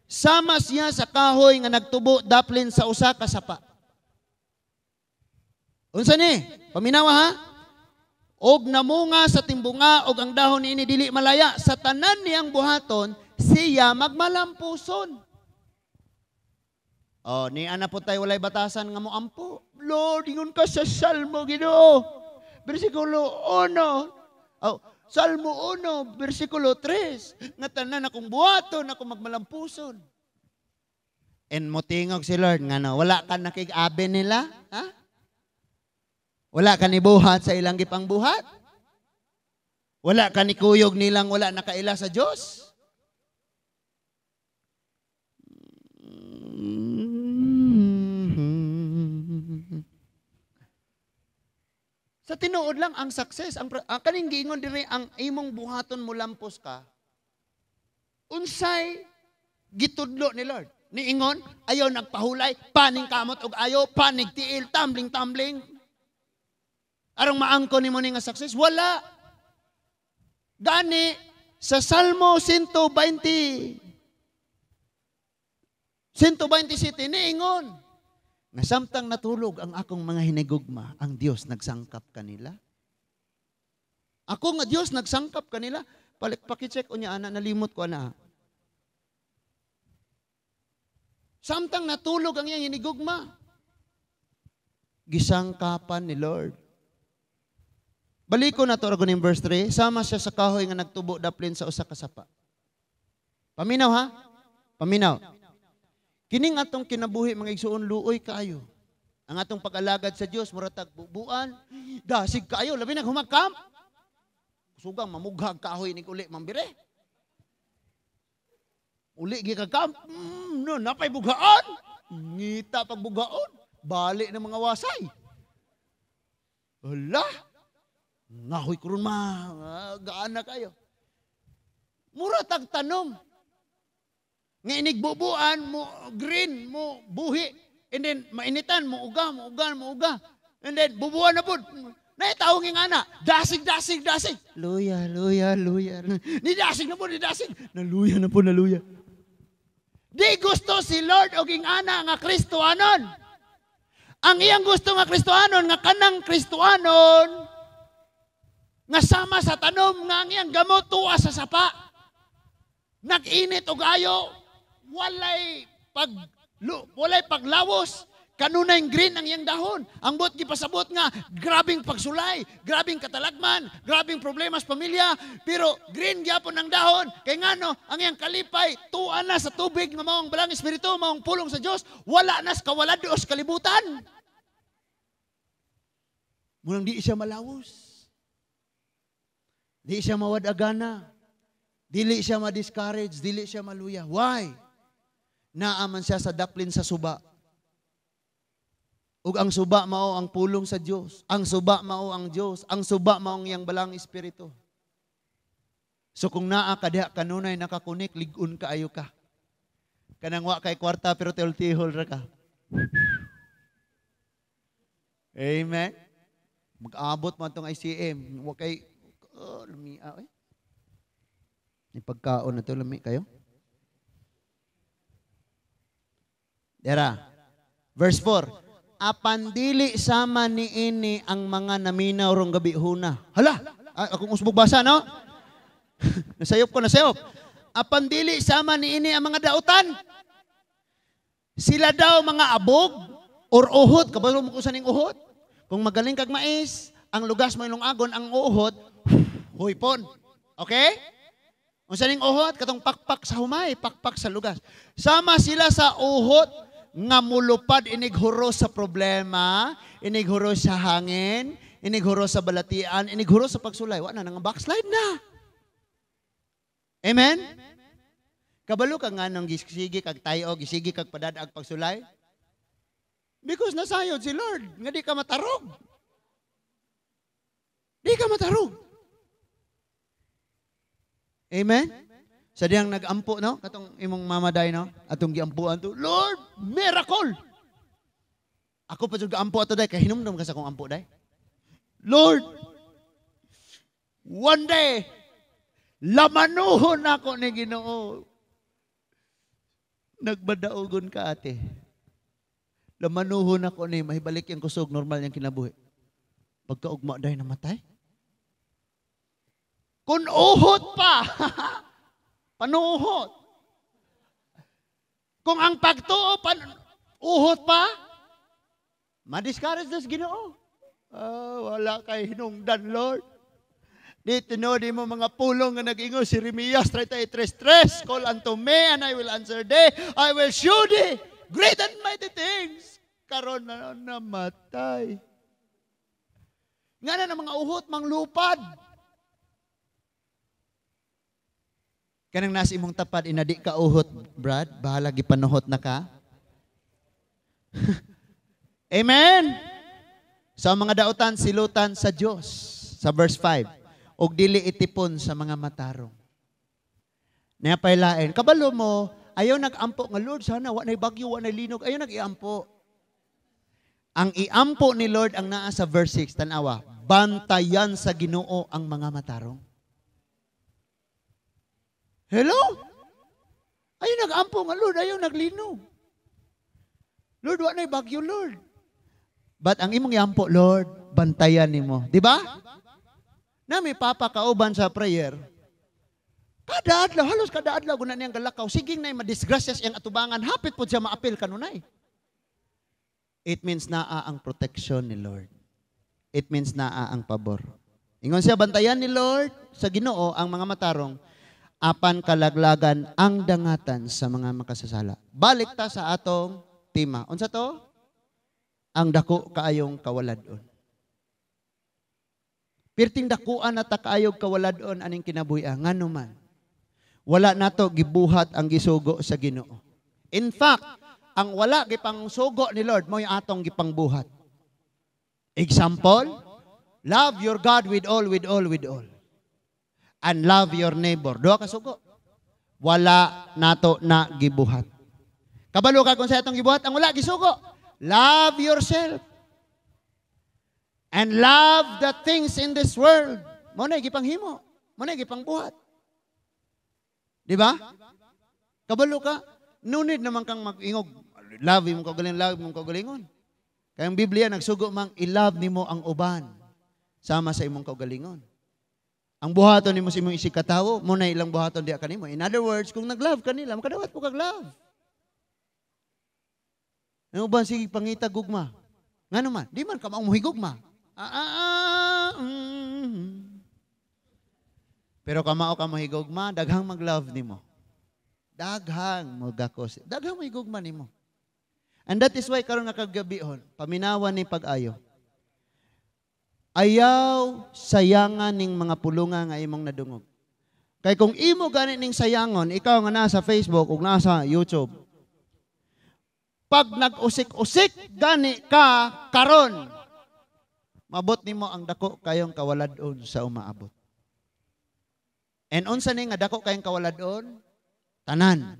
Sama siya sa kahoy nga nagtubo daplin sa usa ka sapa. Unsa ni? Paminawa ha? Og namunga sa timbunga og ang dahon niini dili malaya, sa tanan niyang buhaton siya magmalampuson. Oh, ni ana po tayo walay batasan nga mo ampo. Lord, ingon ka sa Salmo Ginoo. Bersikulo 1. Oh, Salmo 1, bersikulo 3. Nga tanan akong buhaton, ako magmalampuson. And motingog si Lord nga no, wala ka nakig-abe nila, ha? Wala ka ni buhat sa ilang gipangbuhat? Wala ka ni kuyog nilang wala nakaila sa Dios? Sa tinuod lang ang success, ang kaning giingon diri ang imong buhaton mo lampos ka. Unsay gitudlo ni Lord? Niingon, ayaw nagpahulay, paning kamot og ayo, panig tiil, tumbling-tumbling. Arong maangko nimo ni nga success? Wala. Gani sa Salmo 120, 127 niingon nga samtang natulog ang akong mga hinigugma, ang Dios nagsangkap kanila. Ako nga Dios nagsangkap kanila. Paki-check unya ana, nalimot ko ana. Samtang natulog ang iyang hinigugma, gisangkapan ni Lord. Baliko na to ragon in verse 3, sama siya sa kahoy nga nagtubo daplin sa usa ka sapa. Paminaw ha? Paminaw. Kining atong kinabuhi mga igsuon, luoy kaayo. Ang atong pag-alagad sa Dios mura tag bubuan, dasig kaayo, labi nag humagkamp. Sugang mamughag kahoy ning uli mambire. Uli gi ka camp, no, napay bughaan. Ngita pagbugaon, bali ng mga wasay. Hala, ngahoy karon ma, gaana kayo. Mura tag tanom. Nga inigbubuan mo green mo buhi, and then mainitan mo uga, mo uga, mo uga. And then bubuan na pud. Naitawong nga ana, dasig, dasig, dasig. Luya, luya, luya. Ni dasig na po, ni dasig. Naluya na po, naluya. Di gusto si Lord og ingana nga Kristohanon. Ang iyang gusto nga Kristohanon, nga kanang Kristohanon, nga sama sa tanom, nga ang iyang gamot tuwa sa sapa. Nag-init og ayo, walay paglawos. Kanunay green ang iyang dahon. Ang buot gipasabot nga grabing pagsulay, grabing katalagman, grabing problema sa pamilya, pero green gyapon ang dahon. Kay ngano ang iyang kalipay tuwa na sa tubig nga maong balang espiritu, maong pulong sa Dios, wala na sa kawalad o sa kalibutan. Munang di siya malawos. Di siya mawad-agana. Dili siya ma-discourage, dili siya maluya. Why? Naaman siya sa daplin sa suba. Ug ang suba mao ang pulong sa Dios, ang suba mao ang Dios, ang suba mao ang iyang balang espiritu. So kung naa ka diha kanunay nakakunik, lig-on kaayo ka. Kanang wa kay kwarta pero tihol-tihol ra ka. Amen. Mag-abot man tong ICM, wa kay oh, lumia oy. Ni pagkaon na to lami kayo. Dera. Verse 4. Apan dili sama niini ang mga naminaw rong gabi huna. Hala, akong usbog basa, no? Nasayop ko, nasayop. Apan dili sama niini ang mga dautan. Sila daw mga abog or uhod. Kabalo mo kung saan yung uhod? Kung magaling kag mais, ang lugas mo ilong agon, ang uhod, huypon. Okay? Kung saan yung uhod, katong pakpak sa humay, pakpak sa lugas. Sama sila sa uhod, nga mulupad inighuro sa problema, inighuro sa hangin, inighuro sa balatian, inighuro sa pagsulay. Wala na, nang backslide na. Amen? Kabalo ka nga nung gisige kag tayo, gisige kag padadag pagsulay? Because nasayod si Lord, nga di ka matarog. Di ka matarog. Amen? Sa diyang nag-ampo, no? Katong imong mama day, no? Atong giampuan to, "Lord, miracle!" Ako pa jud ampo ato day, kay hinumdum ka sa akong ampo day. "Lord, one day, lamanuhon ako ni Ginoo." Nagbadaogon ka, ate. "Lamanuhon ako ni, mahibalik yung kusog, normal yung kinabuhi." Pagkaugma day, namatay. Kung uhot pa, panuhot. Kung ang pagtuo, pan, uhot pa, ma-discourage das Ginoo. "Ah, wala kay hinungdan, Lord. Di tinuod mo mga pulong nga nag-ingon si Jeremias 33:3, 'Call unto me and I will answer thee. I will show thee great and mighty things.'" Karon na namatay. Nga na mga uhot, manglupad. Kanang nasa imong tapad, inadi ka uhot, Brad, bahala gipanuhot na ka. Amen? Sa mga dautan, silutan sa Dios. Sa verse 5, og dili itipon sa mga matarong. Napaylain. Kabalo mo, ayaw nag-ampo nga, "Lord, sana wa na'y bagyo, wa na'y linog." Ayaw nag-iampo. Ang iampo ni Lord ang naa sa verse 6, tanawa, bantayan sa Ginoo ang mga matarong. Hello? Ayaw nag-ampo nga, "Lord, ayaw naglinog. Lord, wa na'y bagyo, Lord." But ang imong iampo, "Lord, bantayan nimo." Di ba? Na may papa kauban sa prayer. Kada adlaw, halos kada adlaw guna niyang galakaw. Sige na madisgrasya siyang atubangan, hapit po siya maapil kanunay. It means naa ang protection ni Lord. It means naa ang pabor. Ingon siya, bantayan ni Lord sa Ginoo ang mga matarong, apan kalaglagan ang dangatan sa mga makasasala. Balik ta sa atong tema. Unsa to? Ang dako kaayong kawalad-on. Pirting dakuan na ta kaayog kawalad-on aning kinabuhi ngano man wala nato gibuhat ang gisugo sa Ginoo. In fact, ang wala gipangsugo ni Lord mo'y atong gipangbuhat. Example, love your God with all, with all, with all. And love your neighbor. Duha ka sugo. Wala nato na gibuhat. Kabalo ka kung sa atong gibuhat ang wala gisugo. Love yourself. And love the things in this world. Mo na gipanghimo. Mo na gipangbuhat. Di ba? Kabalo ka, no need naman kang mag-ingog, "Love imong kaugalingon, love imong kaugalingon." Kaya ang Biblia nagsugo mang i-love nimo ang uban sama sa imong kaugalingon. Ang buhaton nimo sa imong isig katawo, mo na ilang buhaton diha kanimo. In other words, kung nag-love kanila, makadawat po kag love. Ang uban sige pangita gugma. Ngano man? Di man ka maong mohigugma. Ah, ah, ah. Pero kamao ka mohigugma, daghang mag-love nimo. Daghang mogakos. Daghang mohigugma nimo. And that is why karon nga kagabihon, paminawan ni pag-ayo. Ayaw sayangan ning mga pulunga nga imong nadungog. Kay kung imo gani ning sayangon, ikaw nga nasa Facebook ug nasa YouTube, pag nag-usik-usik gani ka karon, mabot nimo ang dako kayong kawalad-on sa umaabot. And unsa ni nga dako kayong kawalad-on? Tanan.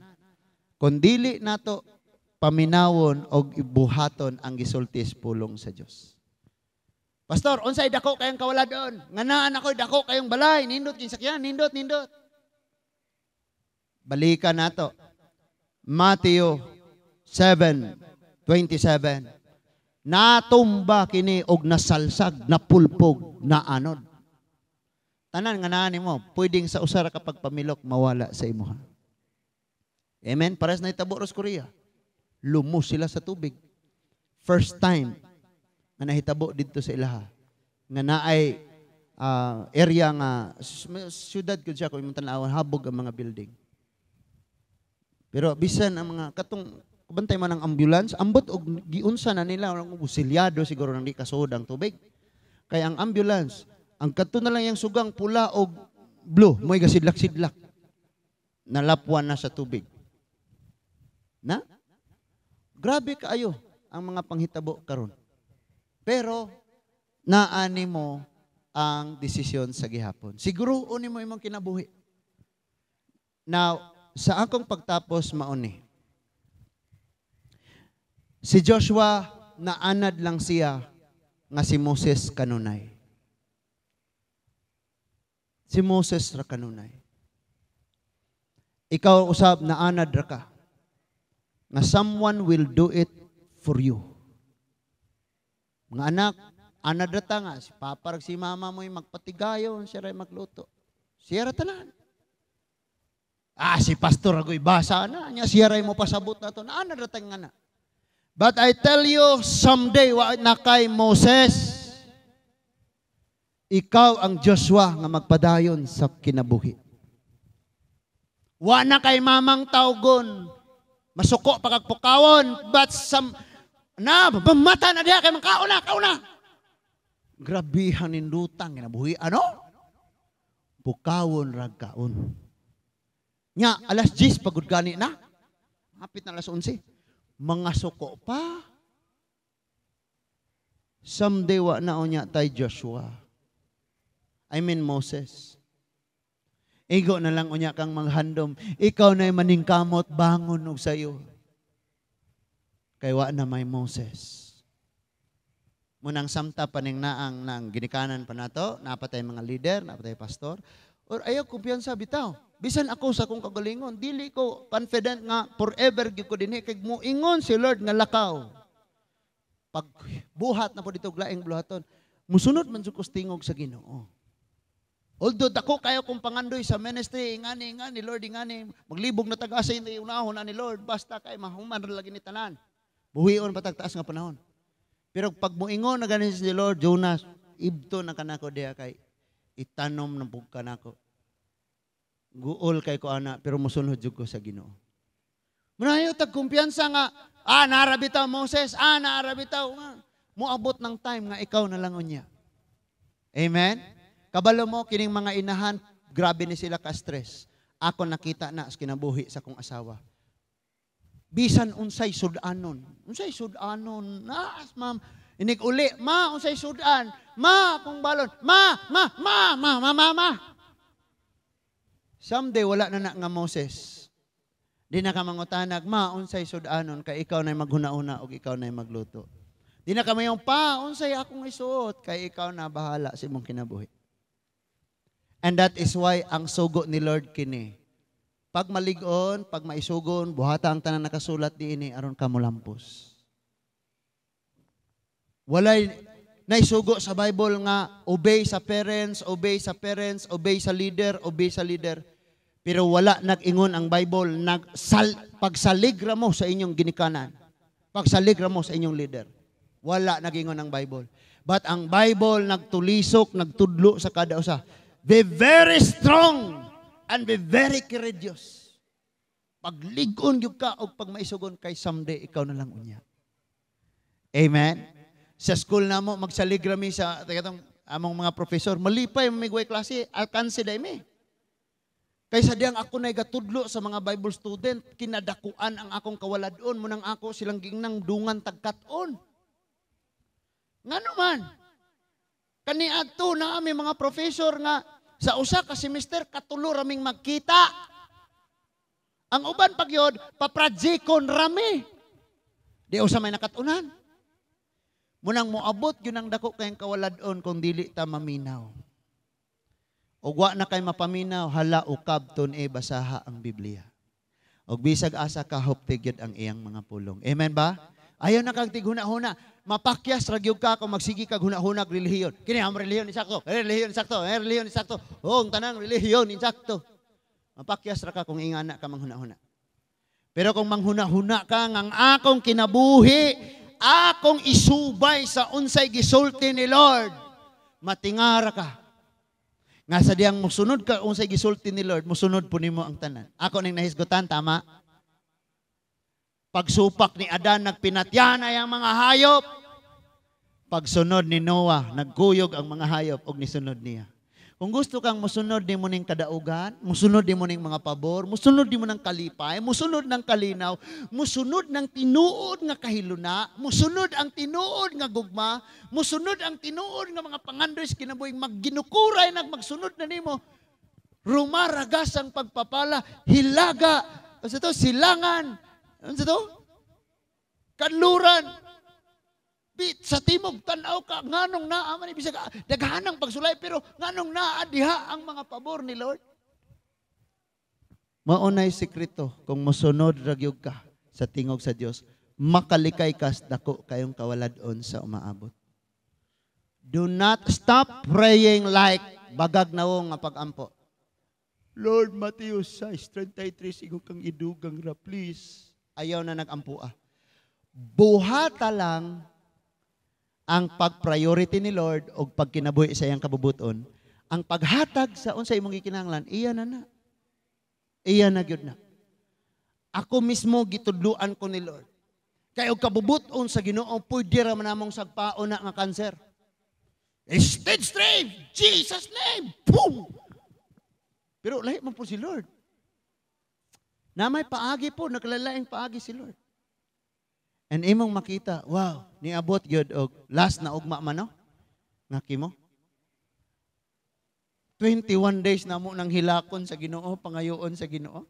Kung dili nato paminawon og ibuhaton ang gisulti sa pulong sa Dios. "Pastor, unsay dako kayong kawalad-on? Nga naan ako dako kayong balay, nindot kin sakyan, nindot, nindot." Balikan nato. Matthew 7:27. Natumba kini og nasalsag, napulpog, naanod. Tanan nga naa nimo, pwedeng sa usa ra ka pagpamilok mawala sa imuha. Amen? Pares na itabo ros Korea. Lumos sila sa tubig. First time nga nahitabo didto sa ilaha. Nga naay area nga syudad gud siya kung imong tan-awon, habog ang mga building. Pero bisan ang mga katong bantay man ang ambulance, ambot og giunsa na nila, silyado siguro nang di kasuod ang tubig. Kay ang ambulance, ang kadto na lang yang sugang pula og blue, mo'y gasidlak-sidlak. Nalapwan na sa tubig. Na? Grabe kaayo ang mga panghitabo karon. Pero naani mo ang desisyon sa gihapon. Siguro uni mo imong kinabuhi. Now, sa akong pagtapos mauni. Si Joshua, naanad lang siya nga si Moses kanunay. Si Moses ra kanunay. Ikaw usab, naanad ra ka nga someone will do it for you. Mga anak, anad ra ta nga si papa rag si mama mo magpatigayon, siya ray magluto. Siya ra tanan. Ah, si pastor agoy basa na nya, siya ray mo pasabot na to. Naanad ra ta nga na. But I tell you, someday wa na kay Moses. Ikaw ang Joshua nga magpadayon sa kinabuhi. Wa na kay mamang tawgon. Masuko pa kag pukawon, but some na mata na diha kay makaon na, kaon na. Grabihan nindutang kinabuhi ano? Pukawon rag kaon. Nya alas 10 pagud gani na. Hapit na alas 11. Mga suko pa. Someday wa na unya tay Joshua. I mean Moses. Igo na lang unya kang maghandom. Ikaw na'y maningkamot, bangon og sayo. Kay wa na may Moses. Munang samta paning naang nang ginikanan pa nato, napatay mga leader, napatay pastor. Or ayaw kumpiyansa bitaw. Bisan ako sa akong kagalingon, dili ko confident nga forever gyud ko dinhi kay moingon si Lord nga lakaw. Pag buhat na po dito laing buhaton, musunod man jud ko sa tingog sa Ginoo. Although dako kayo kong pangandoy sa ministry, ingani, ingani, Lord, ingani, maglibog na tag-asa hindi unahon ani Lord, basta kay mahuman ra lagi ni tanan. Buhion pa taas nga panahon. Pero pag moingon na ganin si Lord, "Jonas, ibto na kanako diha kay itanom na pug kanako." Guol kay ko ana, pero mosunod jud ko sa Ginoo. Munayo tag kumpiyansa nga naara bitaw Moses, naara bitaw nga. Moabot ng time nga ikaw na lang unya. Amen. Kabalo mo kining mga inahan, grabe ni sila ka-stress. Ako nakita na sa kinabuhi sa akong asawa. Bisan unsay sudanon. Unsay sudanon? Naas, ma'am. Inig uli, "Ma, unsay sudan? Ma, akong balon. Ma, ma, ma, ma, ma, ma, ma." Someday, wala na na nga Moses. Di na ka mangutanag, "Ma, unsay sudanon?" Kay ikaw na maghuna-una o ikaw na magluto. Di na ka mayong, "Pa, unsay akong isuot?" Kay ikaw na bahala sa imong kinabuhi. And that is why ang sugo ni Lord kini. Pag malig-on, pag maisugon, buhata ang tanan nakasulat diini aron ka molampos. Walay naisugo sa Bible nga obey sa parents, obey sa parents, obey sa leader, obey sa leader. Pero wala nag-ingon ang Bible pagsalig ra mo sa inyong ginikanan. Pagsalig ra mo sa inyong leader. Wala nag-ingon ang Bible. But ang Bible nagtulisok, nagtudlo sa kada usa. Be very strong and be very courageous. Paglig-on gyud ka og pag maisugon kay someday ikaw na lang unya. Amen. Sa school namo magsalig rami sa katong among mga professor, malipay mamigway klase, alkanse dai mi. Kaysa diyang ako na gatudlo sa mga Bible student, kinadakuan ang akong kawaladon, munang ako silang gingnang dungan tagkat-on. Ngano man? Kaniadto na ami mga professor nga sa usa ka semester katulo raming magkita. Ang uban pagyod, paprajikon rami. Di usa may nakatunan. Munang moabot yun ang dako kayong kawaladon kung dili ta maminaw. Og wa na kay mapaminaw, hala ukab tun e basaha ang Biblia. Og bisag asa ka hupti gyud ang iyang mga pulong. Amen ba? Ayaw na kag tighuna-huna. Mapakyas ra gyud ka kung magsige kag huna-huna relihiyon. Kini ang relihiyon insakto, relihiyon insakto, relihiyon insakto. Oh, ang tanang relihiyon insakto. Mapakyas ra ka kung ingana ka manghuna-huna. Pero kung manghuna-huna ka nga ang akong kinabuhi, akong isubay sa unsay gisulti ni Lord, matingara ka. Nga sa diyang musunod ka unsay gisulti ni Lord, musunod po nimo ang tanan. Ako ning nahisgutan, tama? Pagsupak ni Adan, nagpinatyan ay ang mga hayop. Pagsunod ni Noah, nagkuyog ang mga hayop og nisunod niya. Kung gusto kang musunod nimo ning kadaugan, musunod nimo ning mga pabor, musunod nimo ng kalipay, musunod ng kalinaw, musunod ng tinuod nga kahiluna, musunod ang tinuod nga gugma, musunod ang tinuod nga mga pangandoy sa kinabuhi, magginukuray nag magsunod na nimo, rumaragas ang pagpapala, hilaga, ano to, silangan, ano to? Kanluran. Sa timog tan-aw ka nganong naa man, bisag daghanang pagsulay, pero nganong naa diha ang mga pabor ni Lord. Mao nay sekreto. Kung mosunod ra gyud ka sa tingog sa Dios, makalikay kas dako kayong kawalad-on sa umaabot. Do not stop praying like bagag nawong nga pagampo. Lord, Matthew 6:33, sigo kang idugang ra, please. Ayaw na nagampo ah. Buhata lang ang pag-priority ni Lord o pagkinabuhi sa iyang kabubuton, ang paghatag sa unsa imong gikinahanglan, iya na na. Iya na gyud na. Ako mismo gitudluan ko ni Lord. Kay og kabubuton sa Ginoo, pwede ra man namong sagpaon na nga kanser. Stage 3, Jesus name. Boom! Pero lahi man po si Lord. Na may paagi po, nakalalaing paagi si Lord. And imong makita, wow, niabot gyud og last na ugma man, no? Nga kimo. 21 days na mo nang hilakon sa Ginoo, pangayoon sa Ginoo.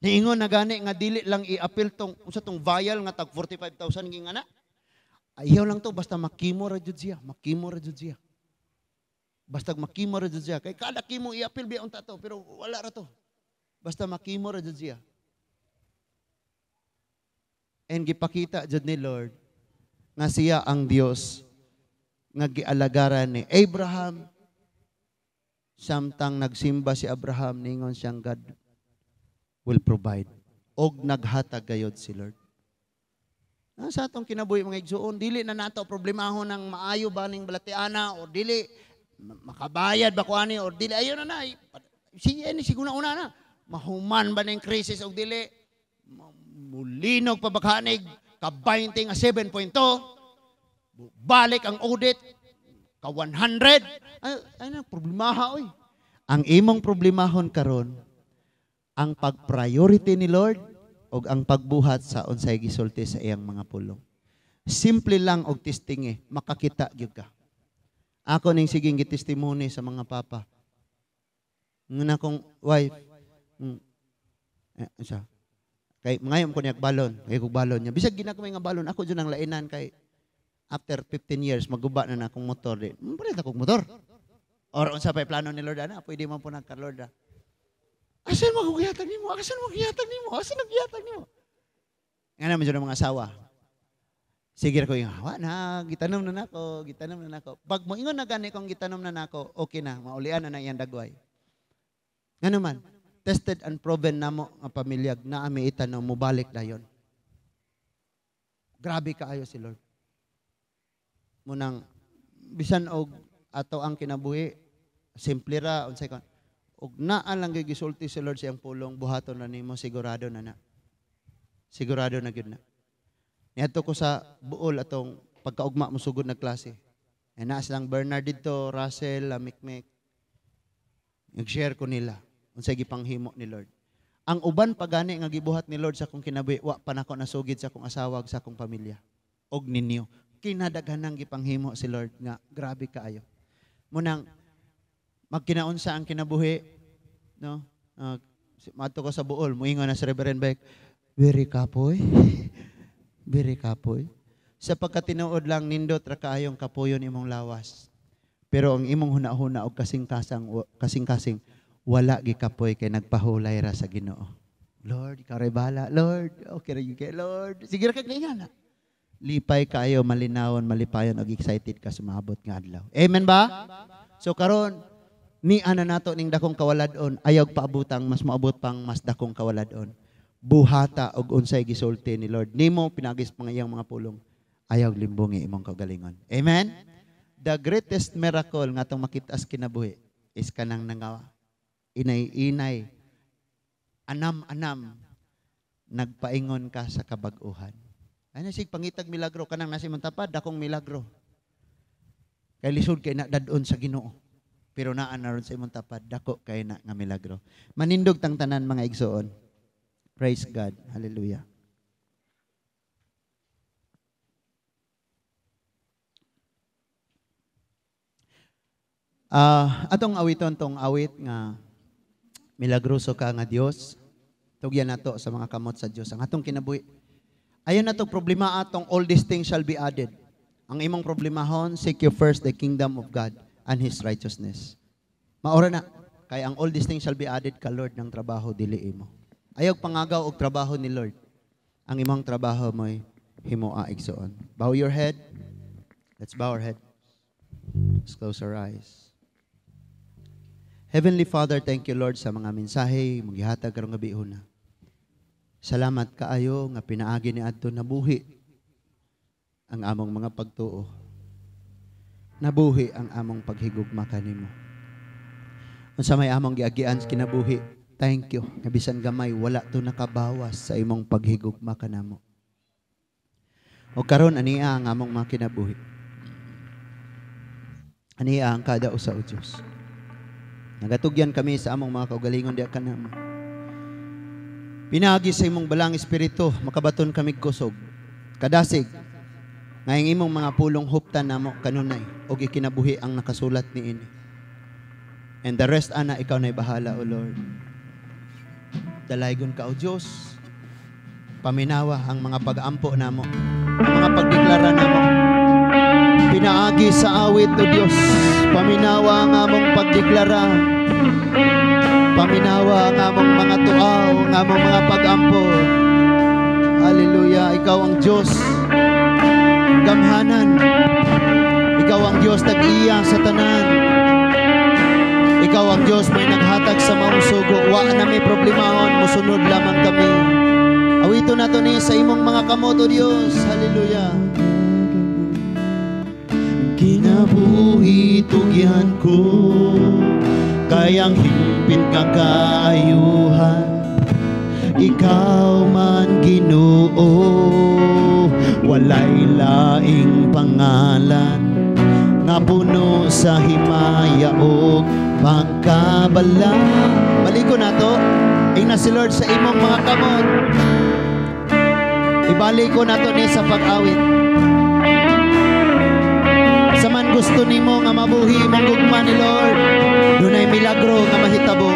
Niingon na gani nga dili lang i-appeal tong unsa tong vial nga tag 45,000 ging ana. Ayaw lang to basta makimo ra jud siya, makimo ra jud siya. Basta makimo ra jud siya. Kay kada kimo i-appeal biya unta to, pero wala ra to. Basta makimo ra jud siya. And gipakita jud ni Lord nga siya ang Dios nga gialagaran ni Abraham. Samtang nagsimba si Abraham, ningon siyang God will provide. Og naghatag gayod si Lord. Ah, sa atong kinabuhi, mga igsuon, dili na nato problemahon ng maayo ba ning balatiana or dili, makabayad ba ko ani or dili, ayo na na. Sige ni siguna una na. Mahuman ba ning crisis og dili? Mulinog pa ba kanig ka 20 nga 7.2? Balik ang audit ka 100. Ay, ay na problemaha oy. Ang imong problemahon karon ang pag-priority ni Lord og ang pagbuhat sa unsay gisulti sa iyang mga pulong. Simple lang og testingi, makakita gyud ka. Ako ning siging gitestimony sa mga papa. Nga akong wife, eh, siya, kay mangayon ko niya balon, kay kog balon niya. Bisag ginagmay nga balon, ako jud ang lainan kay after 15 years maguba na na akong motor di. Palit akong motor. Or unsa pa'y plano ni Lord ana, pwede man po nagka Lord ah. Asan mo gihatag nimo? Asan mo gihatag nimo? Asan mo gihatag nimo? Nga naman dyan ang mga asawa. Sige ko yung, wa na, gitanom na nako, gitanom na nako. Pag moingon na gani kong gitanom na nako, okay na, maulian na na iyang dagway. Nga naman, tested and proven namo nga pamilya na ami itanom, mubalik dayon. Grabe kaayo si Lord. Munang, bisan og ato ang kinabuhi, simple ra, unsay kon. Og naa lang gyud gisulti si Lord sa iyang pulong, buhaton na nimo, sigurado na na. Sigurado na gyud na. Niadto ko sa Bool atong pagkaugma mo sugod na klase. E naa silang Bernard didto, Russell, Mikmik. Nag-share ko nila unsay gipanghimo ni Lord. Ang uban pa gani nga gibuhat ni Lord sa akong kinabuhi, wa pa nako nasugid sa akong asawa ug sa akong pamilya og ninyo. Kinadaghanang gipanghimo si Lord nga grabe kaayo. Munang magkinaunsa ang kinabuhi, no? Maadto ko sa Bool, muingon na si Reverend Beck, "Very kapoy. Very kapoy." Sa pagkatinuod lang, nindot ra kaayong kapoyon imong lawas. Pero ang imong huna-huna og kasing-kasang kasing-kasing wala gikapoy kay nagpahulay ra sa Ginoo. Lord, ikaw ray bahala. Lord, okay ra gyud kay Lord. Sige ra kag na. Lipay kaayo, malinawon, malipayon og excited ka sa maabot nga adlaw. Amen ba? So karon ni ana nato ning dakong kawalad-on, ayaw paabutang mas moabot pang mas dakong kawalad-on. Buhata og unsay gisulti ni Lord nimo pinagis mga iyang mga pulong. Ayaw limbungi imong kaugalingon. Amen. The greatest miracle nga atong makita sa kinabuhi is kanang nangawa inay-inay, anam-anam, nagpaingon ka sa kabag-uhan. Ay sig pangitag milagro kanang nasi tapad dakong milagro. Kay lisod kay na dadon sa Ginoo. Pero naa na ron sa imong tapad, dako kay na nga milagro. Manindog tang tanan, mga igsoon. Praise God. Hallelujah. Atong awiton tong awit nga milagroso ka nga Dios. Tugyan nato sa mga kamot sa Dios ang atong kinabuhi. Ayon nato problema atong all these things shall be added. Ang imong problemahon, seek you first the kingdom of God and His righteousness. Maora na kay ang all these things shall be added ka Lord ng trabaho dili imo. Ayaw pangagaw og trabaho ni Lord. Ang imong trabaho mo'y himoa, igsoon. Bow your head. Let's bow our head. Let's close our eyes. Heavenly Father, thank you, Lord, sa mga mensahe mong gihatag karong gabi una. Salamat kaayo nga pinaagi ni adto nabuhi ang among mga pagtuo. Nabuhi ang among paghigugma kanimo. Unsa may among giagian sa kinabuhi, thank you nga bisan gamay wala to nakabawas sa imong paghigugma kanamo. O karon ania ang among mga kinabuhi. Ania ang kada usa, o Dios. Nagatugyan kami sa among mga kaugalingon diya kanamo. Pinaagi sa imong balang espiritu, makabaton kami kusog. Kadasig, ngayong imong mga pulong huptan namo kanunay, og ikinabuhi ang nakasulat niini. And the rest, ana, ikaw na'y bahala, O Lord. Dalaygon ka, O Diyos. Paminawa ang mga pag-ampo namo, ang mga pagdeklara namo. Pinaagi sa awit, O Diyos. Paminawa ang among pagdeklara. Paminawa ang among mga tuaw, ang among mga pag-ampo. Hallelujah. Ikaw ang Diyos. Gamhanan. Ikaw ang Diyos tag-iya sa tanan. Ikaw ang Diyos may naghatag sa maong sugo. Wa na may problemahon, musunod lamang kami. Awito nato ni sa imong mga kamot, O Diyos. Hallelujah. Kinabuhi tugyan ko, kayang hingpit nga kaayuhan. Ikaw man Ginoo, walay laing pangalan nga puno sa himaya og pagkabala. Baliko nato, ingna si Lord sa imong mga kamot. Ibalik ko nato ni sa pag-awit. Sa man gusto nimo nga mabuhi imong gugma ni Lord, dunay milagro nga mahitabo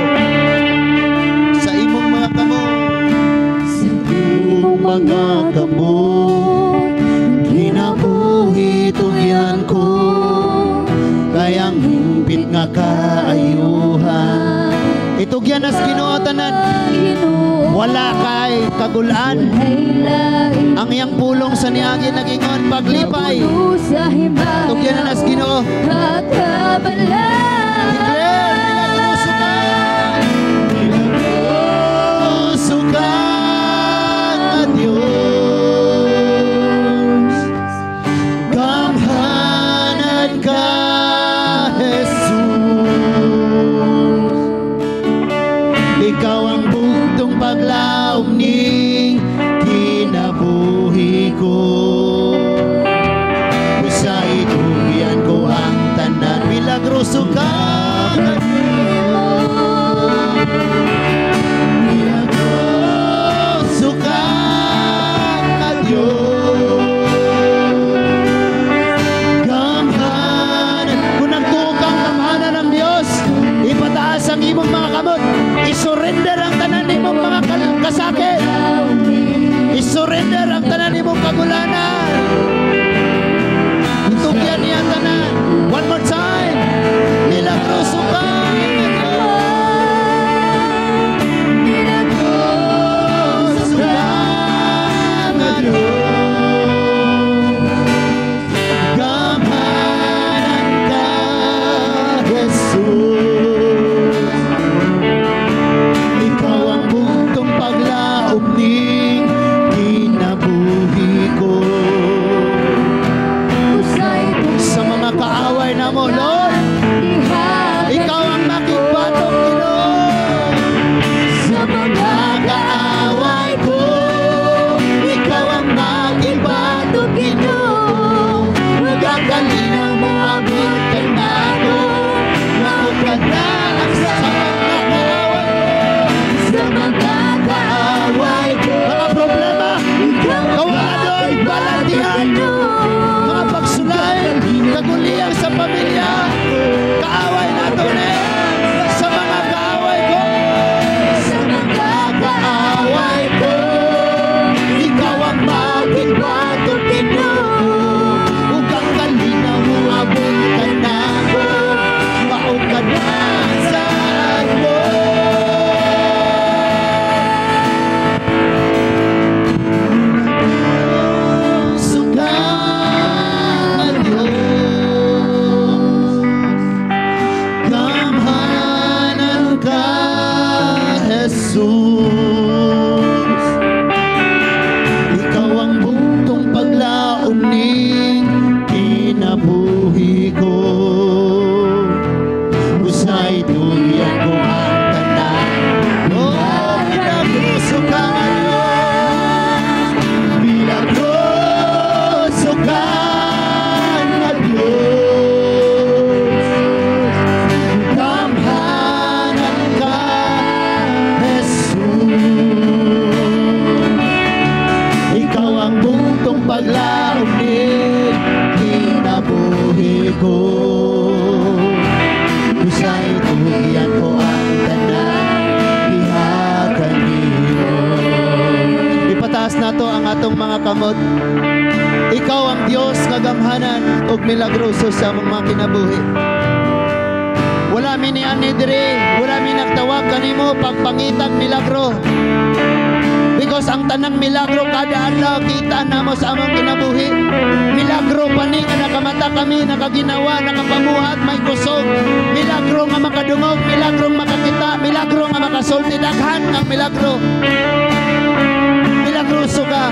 sa imong mga kamot. Sa imong mga kamot, kinabuhi tugyan ko, kayang hingpit nga kaayuhan. Itugyan nas Ginoo tanan. Wala kay kagulaan. Ang iyang pulong sa niagi nagingon paglipay. Tugyan na nas Ginoo. Declare, milagroso ka. Milagroso ka nga Diyos. Gamhanan ka, Jesus. Ikaw ang bugtong paglaom ning kinabuhi ko. Sa itugyan ko ang tanan, milagroso ka nga Diyos. Milagroso ka nga Diyos. Gamhanan. Kung nagtuo kang gamhanan ng Diyos, ipataas ang imong mga kamot. I-surrender ang tanan nimong mga kasakit. I-surrender ang tanan nimong kagulanan. Itugyan niya ang tanan. One more time. Milagroso ka nga Diyos. Milagroso ka nga Diyos. Gamhanan ka, Jesus. Ikaw ang bugtong paglaom ning kinabuhi ko. Sa mga kaaway namo, Lord, ikaw ang makigbatok, Ginoo. Sa mga Kaaway ko, ikaw ang makigbatok, Ginoo. Magakalinaw mo abot kay nako, nga kung Paglaom ning kinabuhi ko. Usay tugyan ko ang tanan diha kanimo. Ipataas nato ang atong mga kamot. Ikaw ang Dios nga gamhanan ug milagroso sa among mga kinabuhi. Wala mi ni ani diri, wala mi nagtawag kanimo pagpangitag milagro. Because ang tanang milagro kada adlaw kita namo sa among kinabuhi. Milagro pa ni nga nakamata kami, nakaginawa, nakapamuhat, may kusog. Milagro nga makadungog, milagro nga makakita, milagro nga makasulti, daghan ang milagro. Milagroso ka.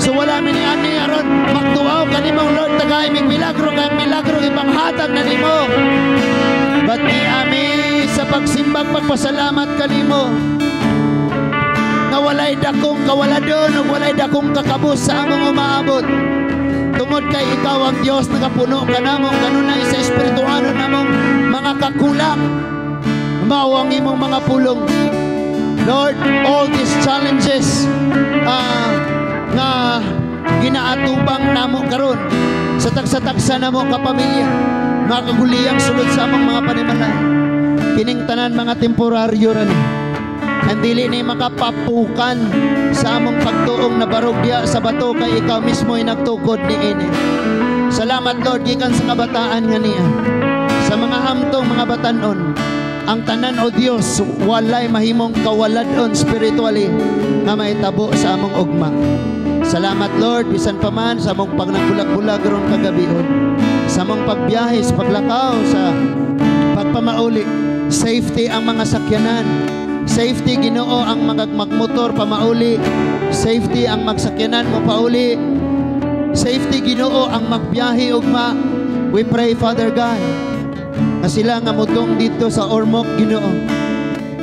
So wala mi ni ani aron magtuaw kanimong Lord, tagay mig milagro kay ang milagro ipanghatag na nimo. But ni ami sa pagsimbag pagpasalamat kanimo nga walay dakong kawaladon ug walay dakong kakabus sa among umaabot. Tungod kay ikaw ang Dios, nakapuno kanamo kanunay sa espirituano namong mga kakulang. Mao ang imong mga pulong. Lord, all these challenges nga ginaatubang namo karon sa tagsa-tagsa namo ka pamilya, mga kaguliyang sulod sa among mga panimalay. Kining tanan mga temporaryo ra ni. Ang dili ni makapapukan sa among pagtuong nabarog diya sa bato kay ikaw mismo ay nagtukod niini. Salamat, Lord, gikan sa kabataan nga niya. Sa mga hamtong mga batanon, ang tanan, o Dios, walay mahimong kawaladon spiritually nga mahitabo sa among ugma. Salamat, Lord, bisan pa man sa among pagnagbulag-bulag ron kagabihon. Sa among pagbiyahe, sa paglakaw, sa pagpamauli, safety ang mga sakyanan. Safety, Ginoo, ang mga magmotor pamauli. Safety ang magsakyanan mo pauli. Safety, Ginoo, ang magbiyahe ugma. We pray, Father God, nga sila nga mudong dito sa Ormoc, Ginoo.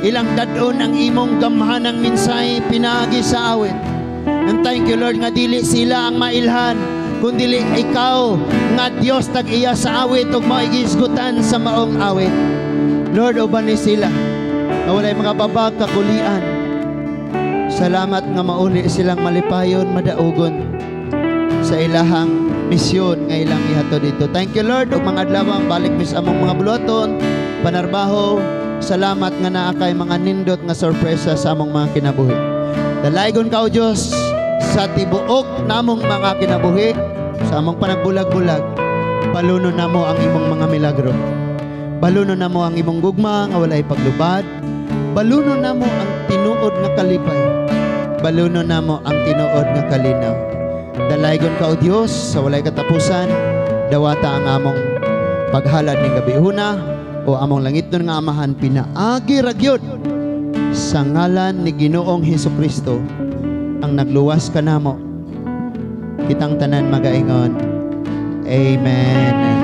Ilang dadon ang imong gamhanang mensahe pinaagi sa awit. And thank you, Lord, nga dili sila ang mailhan, kundili ikaw nga Dios tag-iya sa awit ug maigisgutan sa maong awit. Lord, uban ni sila nga walay mga babag kakulian. Salamat nga mauli silang malipayon, madaugon sa ilahang misyon nga ilang ihatod dito. Thank you, Lord, ug mga adlaw balik mi sa among mga buluhaton, panarbaho. Salamat nga naa kay mga nindot nga sorpresa sa among mga kinabuhi. Dalaygon ka, O Dios, sa tibuok namong mga kinabuhi, sa among panagbulag-bulag. Baluno namo ang imong mga milagro. Baluno namo ang imong gugma nga walay paglubad. Baluno namo ang tinuod nga kalipay. Baluno namo ang tinuod nga kalinaw. Dalaygon ka, O Dios, sa walay katapusan. Dawata ang among paghalad ning gabihuna o among langitnon nga Amahan, pinaagi ra gyud sa ngalan ni Ginoong Hesus Kristo ang nagluwas kanamo. Kitang tanan magaingon, Amen.